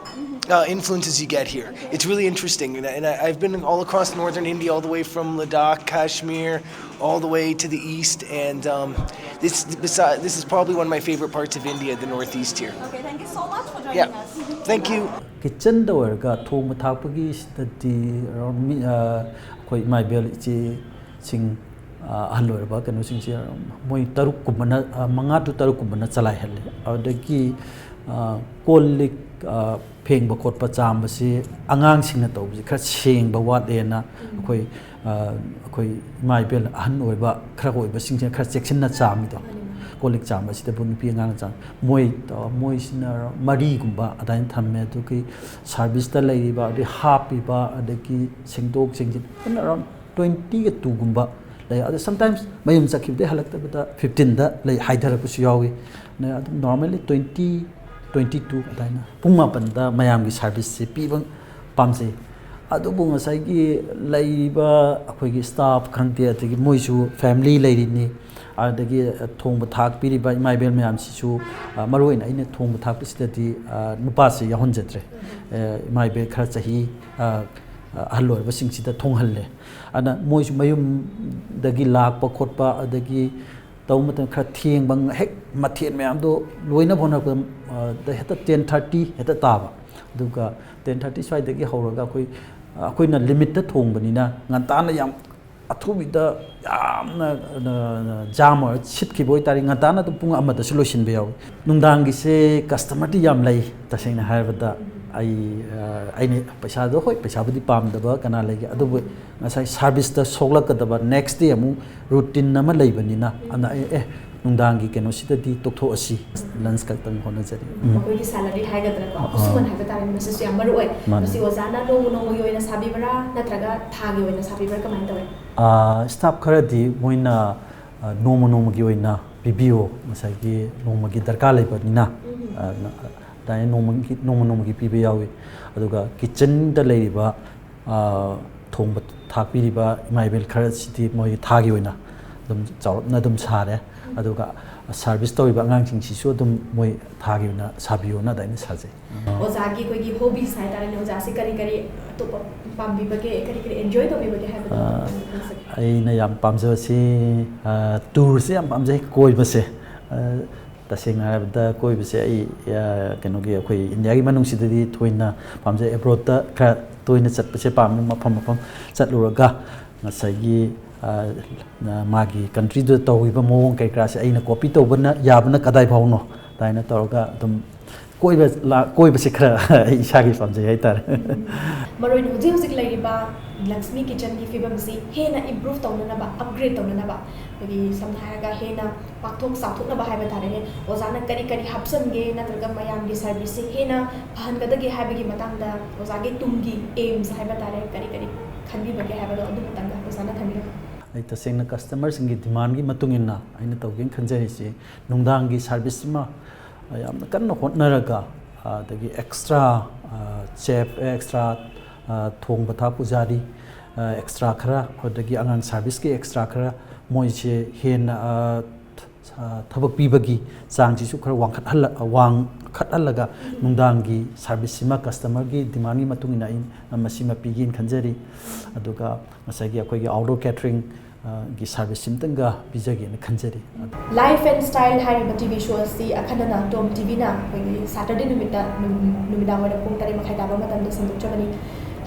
uh, influences you get here. It's really interesting, and, I- and I- I've been all across northern India, all the way from Ladakh, Kashmir, all the way to the east, and um, this beside, this is probably one of my favorite parts of India, the northeast here. Okay. Thank you so much for joining Yeah, us. Thank you. ꯀꯤꯠꯆꯟꯗ ꯑꯣꯏꯔꯒ ꯊꯣꯡꯕ ꯊꯥꯛꯄꯒꯤ ꯁꯤꯗꯗꯤ around ꯃꯤ ꯑꯩꯈꯣꯏ ꯏꯃꯥ ꯏꯕꯦꯜ ꯏꯆꯦꯁꯤꯡ ꯑꯍꯜ ꯑꯣꯏꯔꯕ ꯀꯩꯅꯣꯁꯤꯡꯁꯦ ꯃꯣꯏ ꯇꯔꯨꯛꯀꯨꯝꯕꯅ ꯃꯉꯥ ꯇꯨ ꯇꯔꯨꯛꯀꯨꯝꯕꯅ ꯆꯂꯥꯏꯍꯜꯂꯦ꯫ ꯑꯗꯒꯤ ꯀꯣꯜ ꯂꯤꯛ ꯐꯦꯡꯕ ꯈꯣꯠꯄ ꯆꯥꯝꯕꯁꯤ ꯑꯉꯥꯡꯁꯤꯡꯅ ꯇꯧꯕꯁꯤ ꯈꯔ ꯁꯦꯡꯕ ꯋꯥꯠꯂꯦꯅ ꯑꯩꯈꯣꯏ ꯑꯩꯈꯣꯏ ꯏꯃꯥ ꯏꯕꯦꯜ ꯑꯍꯟ ꯑꯣꯏꯕ ꯈꯔ ꯑꯣꯏꯕꯁꯤꯡꯁꯤꯅ ꯈꯔ ꯆꯦꯛꯁꯤꯟꯅ ꯆꯥꯝꯃꯤꯗꯣ꯫ ꯀꯣꯜ ꯂꯤꯛ ꯆꯥꯝꯕꯁꯤꯗꯕꯨ ꯅꯨꯄꯤ ꯑꯉꯥꯡꯅ ꯆꯥꯝ ꯃꯣꯏ ꯃꯣꯏꯁꯤꯅ ꯃꯔꯤꯒꯨꯝꯕ ꯑꯗꯨꯃꯥꯏꯅ ꯊꯝꯃꯦ꯫ ꯑꯗꯨꯒꯤ ꯁꯥꯔꯚꯤꯁꯇ ꯂꯩꯔꯤꯕ ꯑꯗꯩ ꯍꯥꯞꯄꯤꯕ ꯑꯗꯒꯤ ꯁꯦꯡꯗꯣꯛ ꯁꯦꯡꯖꯤꯟ ꯄꯨꯟꯅ ꯑꯦꯔꯥꯎꯟ ꯇ꯭ꯋꯦꯟꯇꯤꯒ ꯇꯨꯒꯨꯝꯕ ꯂꯩ꯫ ꯑꯗꯣ ꯁꯝꯇꯥꯏꯝꯁ ꯃꯌꯨꯝ ꯆꯠꯈꯤꯕꯗꯒꯤ ꯍꯜꯂꯛꯇꯕꯗ ꯐꯤꯐꯇꯤꯟꯗ ꯂꯩ ꯍꯥꯏꯊꯔꯛꯄꯁꯨ ꯌꯥꯎꯏ꯫ ꯑꯗꯨꯝ ꯅꯣꯔꯃꯦꯜꯂꯤ ꯇ꯭ꯋꯦꯟꯇꯤ ꯇ꯭ꯋꯦꯟꯇꯤ ꯇꯨ ꯑꯗꯨꯃꯥꯏꯅ ꯄꯨꯡ ꯃꯥꯄꯟꯗ ꯃꯌꯥꯝꯒꯤ ꯁꯥꯔꯚꯤꯁꯁꯦ ꯄꯤꯕ ꯄꯥꯝꯖꯩ꯫ ꯑꯗꯨꯕꯨ ꯉꯁꯥꯏꯒꯤ ꯂꯩꯔꯤꯕ ꯑꯩꯈꯣꯏꯒꯤ ꯁ꯭ꯇꯥꯐ ꯈꯪꯗꯦ, ꯑꯗꯒꯤ ꯃꯣꯏꯁꯨ ꯐꯦꯃꯤꯂꯤ ꯂꯩꯔꯤꯅꯤ, ꯑꯗꯒꯤ ꯊꯣꯡꯕ ꯊꯥꯛꯄꯤꯔꯤꯕ ꯏꯃꯥ ꯏꯕꯦꯜ ꯃꯌꯥꯝꯁꯤꯁꯨ, ꯑ, ꯃꯔꯨꯑꯣꯏꯅ ꯑꯩꯅ ꯊꯣꯡꯕ ꯊꯥꯛꯄꯁꯤꯗꯗꯤ, ꯑ, ꯅꯨꯄꯥꯁꯦ ꯌꯥꯎꯍꯟꯖꯗ꯭ꯔꯦ꯫ ꯑ, ꯏꯃꯥ ꯏꯕꯦꯜ ꯈꯔ ꯆꯍꯤ, ꯑ, ꯑꯍꯜ ꯑꯣꯏꯔꯕꯁꯤꯡꯁꯤꯗ ꯊꯣꯡꯍꯜꯂꯦ꯫ ꯑꯗꯨꯅ ꯃꯣꯏꯁꯨ ꯃꯌꯨꯝꯗꯒꯤ ꯂꯥꯛꯄ ꯈꯣꯠꯄ, ꯑꯗꯒꯤ ꯇꯧꯕ ꯃꯇꯝꯗ ꯈꯔ ꯊꯦꯡꯕ, ꯍꯦꯛ ꯃꯊꯦꯜ ꯃꯌꯥꯝꯗꯣ ꯂꯣꯏꯅꯕ ꯍꯣꯠꯅꯔꯛꯄꯗ ꯍꯦꯛꯇ ꯇꯦꯟ ꯊꯥꯔꯇꯤ ꯍꯦꯛꯇ ꯇꯥꯕ꯫ ꯑꯗꯨꯒ ꯇꯦꯟ ꯊꯥꯔꯇꯤ ꯁ꯭ꯋꯥꯏꯗꯒꯤ ꯍꯧꯔꯒ ꯑꯩꯈꯣꯏ ꯑꯩꯈꯣꯏꯅ ꯂꯤꯃꯤꯠꯇ ꯊꯣꯡꯕꯅꯤꯅ ꯉꯟꯇꯥꯅ ꯌꯥꯝ ꯑꯊꯨꯕꯤꯗ ꯌꯥꯝꯅ ꯖꯥꯝ ꯑꯣꯏꯔ ꯁꯤꯠꯈꯤꯕ ꯑꯣꯏꯇꯥꯔꯗꯤ ꯉꯟꯇꯥꯅ ꯑꯗꯨꯝ ꯄꯨꯡ ꯑꯃꯗꯁꯨ ꯂꯣꯏꯁꯤꯟꯕ ꯌꯥꯎꯏ꯫ ꯅꯨꯡꯗꯥꯡꯒꯤꯁꯦ ꯀꯁꯇꯃꯔꯗꯤ ꯌꯥꯝ ꯂꯩ꯫ ꯇꯁꯦꯡꯅ ꯍꯥꯏꯔꯕꯗ ꯑꯩ ꯑꯩꯅ ꯄꯩꯁꯥꯗꯣ, ꯍꯣꯏ, ꯄꯩꯁꯥꯕꯨꯗꯤ ꯄꯥꯝꯗꯕ ꯀꯅꯥ ꯂꯩꯒꯦ, ꯑꯗꯨꯕꯨ ꯉꯁꯥꯏ ꯁꯥꯔꯚꯤꯁꯇ ꯁꯣꯛꯂꯛꯀꯗꯕ next day ꯑꯃꯨꯛ ꯔꯨꯇꯤꯟ ꯑꯃ ꯂꯩꯕꯅꯤꯅ ꯑꯗꯨꯅ ꯑꯩ ꯑꯦ ꯅꯨꯡꯗꯥꯡꯒꯤ ꯀꯩꯅꯣꯁꯤꯗꯗꯤ ꯇꯣꯛꯊꯣꯛꯑꯁꯤ, ꯂꯟꯁ ꯈꯛꯇꯪ ꯍꯣꯠꯅꯖꯔꯤ꯫ ꯎꯝ꯫ ꯃꯈꯣꯏꯒꯤ ꯁꯦꯂꯔꯤ ꯍꯥꯏꯒꯗ꯭ꯔꯥꯀꯣ, ꯈꯨꯠꯁꯨꯃꯟ ꯍꯥꯏꯕ ꯇꯥꯔꯦ, ꯃꯁꯤꯁꯨ ꯌꯥꯝ ꯃꯔꯨ ꯑꯣꯏ꯫ ꯃꯥꯅꯦ꯫ ꯃꯁꯤ ꯑꯣꯖꯥꯅ ꯅꯣꯡꯃ ꯅꯣꯡꯃꯒꯤ ꯑꯣꯏꯅ ꯁꯥꯕꯤꯕ꯭ꯔꯥ ꯅꯠꯇ꯭ꯔꯒ ꯊꯥꯒꯤ ꯑꯣꯏꯅ ꯁꯥꯕꯤꯕ꯭ꯔꯥ, ꯀꯃꯥꯏꯅ ꯇꯧꯋꯤ? ꯁ꯭ꯇꯥꯐ ꯈꯔꯗꯤ ꯃꯣꯏꯅ ꯅꯣꯡꯃ ꯅꯣꯡꯃꯒꯤ ꯑꯣꯏꯅ ꯄꯤꯕꯤꯌꯣ, ꯉꯁꯥꯏꯒꯤ ꯅꯣꯡꯃꯒꯤ ꯗꯔꯀꯥꯔ ꯂꯩꯕꯅꯤꯅ꯫ ꯑꯗꯨꯃꯥꯏꯅ ꯅꯣꯡꯃꯒꯤ ꯅꯣꯡꯃ ꯅꯣꯡꯃꯒꯤ ꯄꯤꯕ ꯌꯥꯎꯏ꯫ ꯑꯗꯨꯒ ꯀꯤꯠꯆꯟꯗ ꯂꯩꯔꯤꯕ ꯊꯣꯡꯕ ꯊꯥꯛꯄꯤꯔꯤꯕ ꯏꯃꯥ ꯏꯕꯦꯜ ꯈꯔꯁꯤꯗꯤ ꯃꯣꯏ ꯊꯥꯒꯤ ꯑꯣꯏꯅ ꯑꯗꯨꯝ ꯆꯥꯎꯔꯞꯅ ꯑꯗꯨꯝ ꯁꯥꯔꯦ꯫ ꯑꯗꯨꯒ ꯁꯥꯔꯚꯤꯁ ꯇꯧꯔꯤꯕ ꯑꯉꯥꯡꯁꯤꯡꯁꯤꯁꯨ ꯑꯗꯨꯝ ꯃꯣꯏ ꯊꯥꯒꯤ ꯑꯣꯏꯅ ꯁꯥꯕꯤꯌꯣꯅ ꯑꯗꯨꯃꯥꯏꯅ ꯁꯥꯖꯩ꯫ ꯑꯣꯖꯥꯒꯤ ꯑꯩꯈꯣꯏꯒꯤ ꯍꯣꯕꯤꯁ ꯍꯥꯏꯇꯥꯔꯦꯅꯦ, ꯑꯣꯖꯥꯁꯦ ꯀꯔꯤ ꯀꯔꯤ ꯑꯇꯣꯞꯄ ꯄꯥꯝꯕꯤꯕꯒꯦ, ꯀꯔꯤ ꯀꯔꯤ ꯑꯦꯟꯖꯣꯏ ꯇꯧꯕꯤꯕꯒꯦ ꯍꯥꯏꯕꯗꯣ ꯑꯥ, ꯑꯗꯨꯝ ꯈꯪꯖꯒꯦ꯫ ꯑꯩꯅ ꯌꯥꯝ ꯄꯥꯝꯖꯕꯁꯤ ꯇꯨꯔꯁꯦ ꯌꯥꯝ ꯄꯥꯝꯖꯩ, ꯀꯣꯏꯕꯁꯦ꯫ ꯇꯁꯦꯡꯅ ꯍꯥꯏꯔꯕꯗ ꯀꯣꯏꯕꯁꯦ ꯑꯩ ꯀꯩꯅꯣꯒꯤ ꯑꯩꯈꯣꯏ ꯏꯟꯗꯤꯌꯥꯒꯤ ꯃꯅꯨꯡꯁꯤꯗꯗꯤ ꯊꯣꯏꯅ ꯄꯥꯝꯖꯩ꯫ ꯑꯦꯕ꯭ꯔꯣꯠꯇ ꯈꯔ ꯇꯣꯏꯅ ꯆꯠꯄꯁꯦ ꯄꯥꯝꯃꯤ꯫ ꯃꯐꯝ ꯃꯐꯝ ꯆꯠꯂꯨꯔꯒ ꯉꯁꯥꯏꯒꯤ ꯃꯥꯒꯤ ꯀꯟꯇ꯭ꯔꯤꯗꯨꯗ ꯇꯧꯔꯤꯕ ꯃꯑꯣꯡ ꯀꯩꯀꯥꯁꯦ ꯑꯩꯅ ꯀꯣꯄꯤ ꯇꯧꯕꯅ ꯌꯥꯕꯅ ꯀꯗꯥꯏ ꯐꯥꯎꯅꯣ ꯑꯗꯨꯃꯥꯏꯅ ꯇꯧꯔꯒ ꯑꯗꯨꯝ ꯀꯣꯏꯕ ꯀꯣꯏꯕꯁꯦ ꯈꯔ ꯑꯩ ꯏꯁꯥꯒꯤ ꯄꯥꯝꯖꯩ ꯍꯥꯏꯇꯥꯔꯦ꯫ ꯃꯔꯨ ꯑꯣꯏꯅ ꯍꯧꯖꯤꯛ ꯍꯧꯖꯤꯛ ꯂꯩꯔꯤꯕ ꯂꯛꯁꯃꯤ ꯀꯤꯆꯟꯒꯤ ꯐꯤꯕꯝꯁꯤ ꯍꯦꯟꯅ ꯏꯝꯄ꯭ꯔꯨꯚ ꯇꯧꯅꯅꯕ, ꯑꯞꯒ꯭ꯔꯦꯗ ꯇꯧꯅꯅꯕ, ꯑꯩꯈꯣꯏꯒꯤ ꯁꯝꯅ ꯍꯥꯏꯔꯒ ꯍꯦꯟꯅ ꯄꯥꯛꯊꯣꯛ ꯆꯥꯎꯊꯣꯛꯅꯕ ꯍꯥꯏꯕ ꯇꯥꯔꯦꯅꯦ, ꯑꯣꯖꯥꯅ ꯀꯔꯤ ꯀꯔꯤ ꯍꯥꯞꯆꯟꯒꯦ ꯅꯠꯇ꯭ꯔꯒ ꯃꯌꯥꯝꯒꯤ ꯁꯥꯔꯚꯤꯁꯁꯤ ꯍꯦꯟꯅ ꯐꯍꯟꯒꯗꯒꯦ ꯍꯥꯏꯕꯒꯤ ꯃꯇꯥꯡꯗ ꯑꯣꯖꯥꯒꯤ ꯇꯨꯡꯒꯤ ꯑꯦꯝꯁ ꯍꯥꯏꯕ ꯇꯥꯔꯦ, ꯀꯔꯤ ꯀꯔꯤ ꯈꯟꯕꯤꯕꯒꯦ ꯍꯥꯏꯕꯗꯣ ꯑꯗꯨ ꯃꯇꯥꯡꯗ ꯑꯣꯖꯥꯅ ꯊꯝꯕꯤꯔꯝꯃꯨ꯫ ꯑꯩ ꯇꯁꯦꯡꯅ ꯀꯁꯇꯃꯔꯁꯤꯡꯒꯤ ꯗꯤꯃꯥꯟꯒꯤ ꯃꯇꯨꯡ ꯏꯟꯅ ꯑꯩꯅ ꯇꯧꯒꯦꯅ ꯈꯟꯖꯔꯤꯁꯤ ꯅꯨꯡꯗꯥꯡꯒꯤ ꯁꯥꯔꯚꯤꯁꯁꯤꯃ ꯌꯥꯝꯅ ꯀꯟꯅ ꯍꯣꯠꯅꯔꯒ, ꯑꯗꯒꯤ ꯑꯦꯛꯁꯇ꯭ꯔꯥ ꯆꯦꯐ, ꯑꯦꯛꯁꯇ꯭ꯔꯥ ꯊꯣꯡꯕ ꯊꯥꯛ ꯄꯨꯖꯥꯔꯤ ꯑꯦꯛꯁꯇ꯭ꯔꯥ ꯈꯔ, ꯑꯗꯒꯤ ꯑꯉꯥꯡ ꯁꯥꯔꯚꯤꯁꯀꯤ ꯑꯦꯛꯁꯇ꯭ꯔꯥ ꯈꯔ, ꯃꯣꯏꯁꯦ ꯍꯦꯟꯅ ꯊꯕꯛ ꯄꯤꯕꯒꯤ ꯆꯥꯡꯁꯤꯁꯨ ꯈꯔ ꯋꯥꯡꯈꯠꯍꯜꯂ-, ꯋꯥꯡꯈꯠꯍꯜꯂꯒ ꯅꯨꯡꯗꯥꯡꯒꯤ ꯁꯥꯔꯚꯤꯁꯁꯤꯃ ꯀꯁꯇꯃꯔꯒꯤ ꯗꯤꯃꯥꯟꯒꯤ ꯃꯇꯨꯡ ꯏꯟꯅ ꯑꯩ ꯃꯁꯤꯃ ꯄꯤꯒꯦꯅ ꯈꯟꯖꯔꯤ꯫ ꯑꯗꯨꯒ ꯉꯁꯥꯏꯒꯤ ꯑꯩꯈꯣꯏꯒꯤ ꯑꯥꯎꯠꯗꯣꯔ ꯀꯦꯇꯔꯤꯡ ꯒꯤ ꯁꯥꯔꯚꯤꯁ ꯑꯃꯇꯪꯒ ꯄꯤꯖꯒꯦꯅ ꯈꯟꯖꯔꯤ꯫ Life and Style ꯍꯥꯏꯔꯤꯕ ꯇꯤ ꯚꯤ ꯁꯣ ꯑꯁꯤ ꯑꯈꯟꯅꯅ ꯇꯣꯝ ꯇꯤ ꯚꯤꯅ ꯑꯩꯈꯣꯏꯒꯤ ꯁꯦꯇꯔꯗꯦ ꯅꯨꯃꯤꯠꯇ ꯅꯨꯃꯤꯗꯥꯡ ꯋꯥꯏꯔꯝ ꯄꯨꯡ ꯇꯔꯦꯠ ꯃꯈꯥꯏ ꯇꯥꯕ ꯃꯇꯝꯗ ꯁꯟꯗꯣꯛꯆꯕꯅꯤ꯫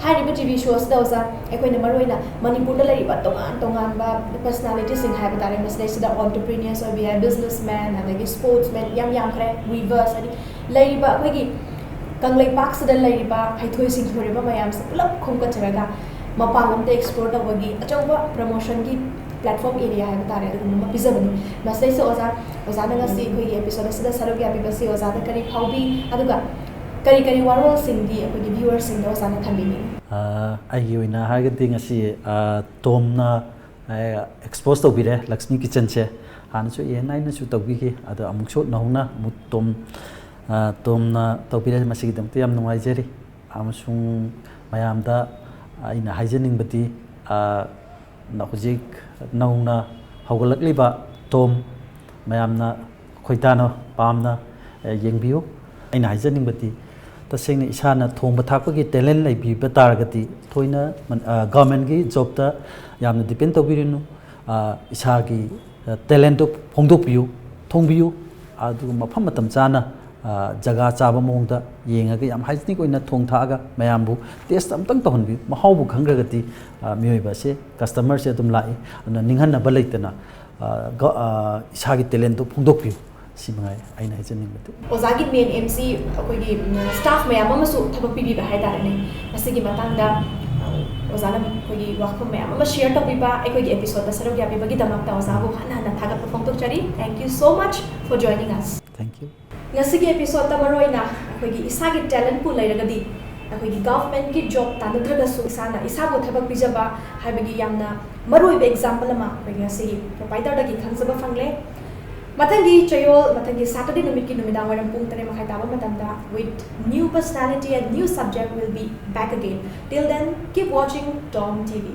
ꯍꯥꯏꯔꯤꯕ ꯇꯤ ꯚꯤ ꯁꯣ ꯑꯁꯤꯗ ꯑꯣꯖꯥ, ꯑꯩꯈꯣꯏꯅ ꯃꯔꯨꯑꯣꯏꯅ ꯃꯅꯤꯄꯨꯔꯗ ꯂꯩꯔꯤꯕ ꯇꯣꯉꯥꯟ ꯇꯣꯉꯥꯟꯕ ꯄꯔꯁꯅꯥꯂꯤꯇꯤꯁꯤꯡ ꯍꯥꯏꯕ ꯇꯥꯔꯦ, ꯃꯁꯤꯗꯩꯁꯤꯗ ꯑꯣꯟꯇꯔꯄ꯭ꯔꯤꯅꯔꯁ ꯑꯣꯏꯕ ꯌꯥꯏ, ꯕꯤꯖꯤꯅꯦꯁ ꯃꯦꯟ, ꯑꯗꯒꯤ ꯁ꯭ꯄꯣꯔꯠꯁ ꯃꯦꯟ ꯌꯥꯝ ꯌꯥꯝꯈ꯭ꯔꯦ, ꯋꯤꯚꯔꯁ, ꯍꯥꯏꯗꯤ ꯂꯩꯔꯤꯕ ꯑꯩꯈꯣꯏꯒꯤ ꯀꯪꯂꯩꯄꯥꯛꯁꯤꯗ ꯂꯩꯔꯤꯕ ꯍꯩꯊꯣꯏ ꯁꯤꯡꯊꯣꯏꯔꯕ ꯃꯌꯥꯝꯁꯦ ꯄꯨꯂꯞ ꯈꯣꯝꯒꯠꯆꯔꯒ ꯃꯄꯥꯟ ꯂꯝꯗ ꯑꯦꯛꯁꯄ꯭ꯂꯣꯔ ꯇꯧꯕꯒꯤ ꯑꯆꯧꯕ ꯄ꯭ꯔꯃꯣꯁꯟꯒꯤ ꯄ꯭ꯂꯦꯠꯐꯣꯝ ꯑꯦꯔꯤꯌꯥ ꯍꯥꯏꯕ ꯇꯥꯔꯦ, ꯑꯗꯨꯒꯨꯝꯕ ꯑꯃ ꯄꯤꯖꯕꯅꯤ꯫ ꯃꯁꯤꯗꯩꯁꯤꯗ ꯑꯣꯖꯥ, ꯑꯣꯖꯥꯅ ꯉꯁꯤ ꯑꯩꯈꯣꯏꯒꯤ ꯑꯦꯄꯤꯁꯣꯗ ꯑꯁꯤꯗ ꯁꯔꯨꯛ ꯌꯥꯕꯤꯕꯁꯤ ꯑꯣꯖꯥꯗ ꯀꯔꯤ ꯐꯥꯎꯕꯤ, ꯑꯗꯨꯒ ꯀꯔꯤ ꯀꯔꯤ ꯋꯥꯔꯣꯜꯁꯤꯡꯗꯤ ꯑꯩꯈꯣꯏꯒꯤ ꯚ꯭ꯌꯨꯋꯔꯁꯤꯡꯗ ꯑꯣꯖꯥꯅ ꯊꯝꯕꯤꯅꯤꯡꯉꯤ? ꯑꯩꯒꯤ ꯑꯣꯏꯅ ꯍꯥꯏꯔꯒꯗꯤ ꯉꯁꯤ ꯇꯣꯝꯅ ꯑꯦꯛꯁꯄꯣꯖ ꯇꯧꯕꯤꯔꯦ ꯂꯛꯁꯃꯤ ꯀꯤꯆꯟꯁꯦ꯫ ꯍꯥꯟꯅꯁꯨ ꯌꯦꯟ ꯅꯥꯏꯅꯁꯨ ꯇꯧꯕꯤꯈꯤ, ꯑꯗꯣ ꯑꯃꯨꯛꯁꯨ ꯅꯧꯅ ꯑꯃꯨꯛ ꯇꯣꯝ ꯇꯣꯝꯅ ꯇꯧꯕꯤꯔꯦ꯫ ꯃꯁꯤꯒꯤꯗꯃꯛꯇ ꯌꯥꯝ ꯅꯨꯡꯉꯥꯏꯖꯔꯤ꯫ ꯑꯃꯁꯨꯡ ꯃꯌꯥꯝꯗ ꯑꯩꯅ ꯍꯥꯏꯖꯅꯤꯡꯕꯗꯤ, ꯍꯧꯖꯤꯛ ꯅꯧꯅ ꯍꯧꯒꯠꯂꯛꯂꯤꯕ ꯇꯣꯝ ꯃꯌꯥꯝꯅ ꯈꯣꯏꯗꯥꯅ ꯄꯥꯝꯅ ꯌꯦꯡꯕꯤꯌꯨ꯫ ꯑꯩꯅ ꯍꯥꯏꯖꯅꯤꯡꯕꯗꯤ, ꯇꯁꯦꯡꯅ ꯏꯁꯥꯅ ꯊꯣꯡꯕ ꯊꯥꯛꯄꯒꯤ ꯇꯦꯂꯦꯟ ꯂꯩꯕꯤꯕ ꯇꯥꯔꯒꯗꯤ ꯊꯣꯏꯅ ꯒꯚꯔꯟꯃꯦꯟꯒꯤ ꯖꯣꯕꯇ ꯌꯥꯝꯅ ꯗꯤꯄꯦꯟ ꯇꯧꯕꯤꯔꯨꯅꯨ꯫ ꯏꯁꯥꯒꯤ ꯇꯦꯂꯦꯟꯗꯣ ꯐꯣꯡꯗꯣꯛꯄꯤꯌꯨ, ꯊꯣꯡꯕꯤꯌꯨ꯫ ꯑꯗꯨꯒ ꯃꯐꯝ ꯃꯇꯝ ꯆꯥꯅ ꯖꯒꯥ ꯆꯥꯕ ꯃꯑꯣꯡꯗ ꯌꯦꯡꯉꯒ ꯌꯥꯝ ꯍꯥꯏꯖꯤꯅꯤꯛ ꯑꯣꯏꯅ ꯊꯣꯡ ꯊꯥꯛꯑꯒ ꯃꯌꯥꯝꯕꯨ ꯇꯦꯁ ꯑꯝꯇꯪ ꯇꯧꯍꯟꯕꯤꯌꯨ꯫ ꯃꯍꯥꯎꯕꯨ ꯈꯪꯈ꯭ꯔꯒꯗꯤ ꯃꯤꯑꯣꯏꯕ ꯑꯁꯦ, ꯀꯁꯇꯃꯔꯁꯦ ꯑꯗꯨꯝ ꯂꯥꯛꯏ꯫ ꯑꯗꯨꯅ ꯅꯤꯡꯍꯟꯅꯕ ꯂꯩꯇꯅ ꯏꯁꯥꯒꯤ ꯇꯦꯂꯦꯟꯗꯣ ꯐꯣꯡꯗꯣꯛꯄꯤꯌꯨ꯫ ꯁꯤ ꯃꯉꯥꯏ ꯑꯩꯅ ꯍꯥꯏꯖꯅꯤꯡꯕꯗꯤ꯫ ꯑꯣꯖꯥꯒꯤ ꯃꯦꯟ ꯑꯦꯝꯁꯤ ꯑꯩꯈꯣꯏꯒꯤ ꯁ꯭ꯇꯥꯐ ꯃꯌꯥꯝ ꯑꯃꯁꯨ ꯊꯕꯛ ꯄꯤꯕꯤꯕ ꯍꯥꯏꯇꯥꯔꯦꯅꯦ꯫ ꯃꯁꯤꯒꯤ ꯃꯇꯥꯡꯗ ꯑꯣꯖꯥꯅ ꯑꯩꯈꯣꯏꯒꯤ ꯋꯥꯐꯝ ꯃꯌꯥꯝ ꯑꯃ ꯁꯤꯌꯔ ꯇꯧꯕꯤꯕ, ꯑꯩꯈꯣꯏꯒꯤ ꯑꯦꯄꯤꯁꯣꯗꯇ ꯁꯔꯨꯛ ꯌꯥꯕꯤꯕꯒꯤꯗꯃꯛꯇ ꯑꯣꯖꯥꯕꯨ ꯍꯟꯅ ꯍꯟꯅ ꯊꯥꯒꯠꯄ ꯐꯣꯡꯗꯣꯛꯆꯔꯤ꯫ Thank you so much for joining us. Thank you. ꯉꯁꯤꯒꯤ ꯑꯦꯄꯤꯁꯣꯗꯇ ꯃꯔꯨꯑꯣꯏꯅ ꯑꯩꯈꯣꯏꯒꯤ ꯏꯁꯥꯒꯤ ꯇꯦꯂꯦꯟꯄꯨ ꯂꯩꯔꯒꯗꯤ ꯑꯩꯈꯣꯏꯒꯤ ꯒꯚꯔꯟꯃꯦꯟꯠꯀꯤ ꯖꯣꯕ ꯇꯥꯟꯅꯗ꯭ꯔꯒꯁꯨ ꯏꯁꯥꯅ ꯏꯁꯥꯕꯨ ꯊꯕꯛ ꯄꯤꯖꯕ ꯍꯥꯏꯕꯒꯤ ꯌꯥꯝꯅ ꯃꯔꯨꯑꯣꯏꯕ ꯑꯦꯛꯖꯥꯝꯄꯜ ꯑꯃ ꯑꯩꯈꯣꯏ ꯉꯁꯤꯒꯤ ꯄ꯭ꯔꯣꯚꯥꯏꯗꯔꯗꯒꯤ ꯈꯪꯖꯕ ꯐꯪꯂꯦ꯫ ꯃꯊꯪꯒꯤ ꯆꯌꯣꯜ, ꯃꯊꯪꯒꯤ ꯁꯦꯇꯔꯗꯦ ꯅꯨꯃꯤꯠꯀꯤ ꯅꯨꯃꯤꯗꯥꯡ ꯋꯥꯏꯔꯝ ꯄꯨꯡ ꯇꯔꯦꯠ ꯃꯈꯥꯏ ꯇꯥꯕ ꯃꯇꯝꯗ with new personality and new subject will be back again. Till then, keep watching Tom T V.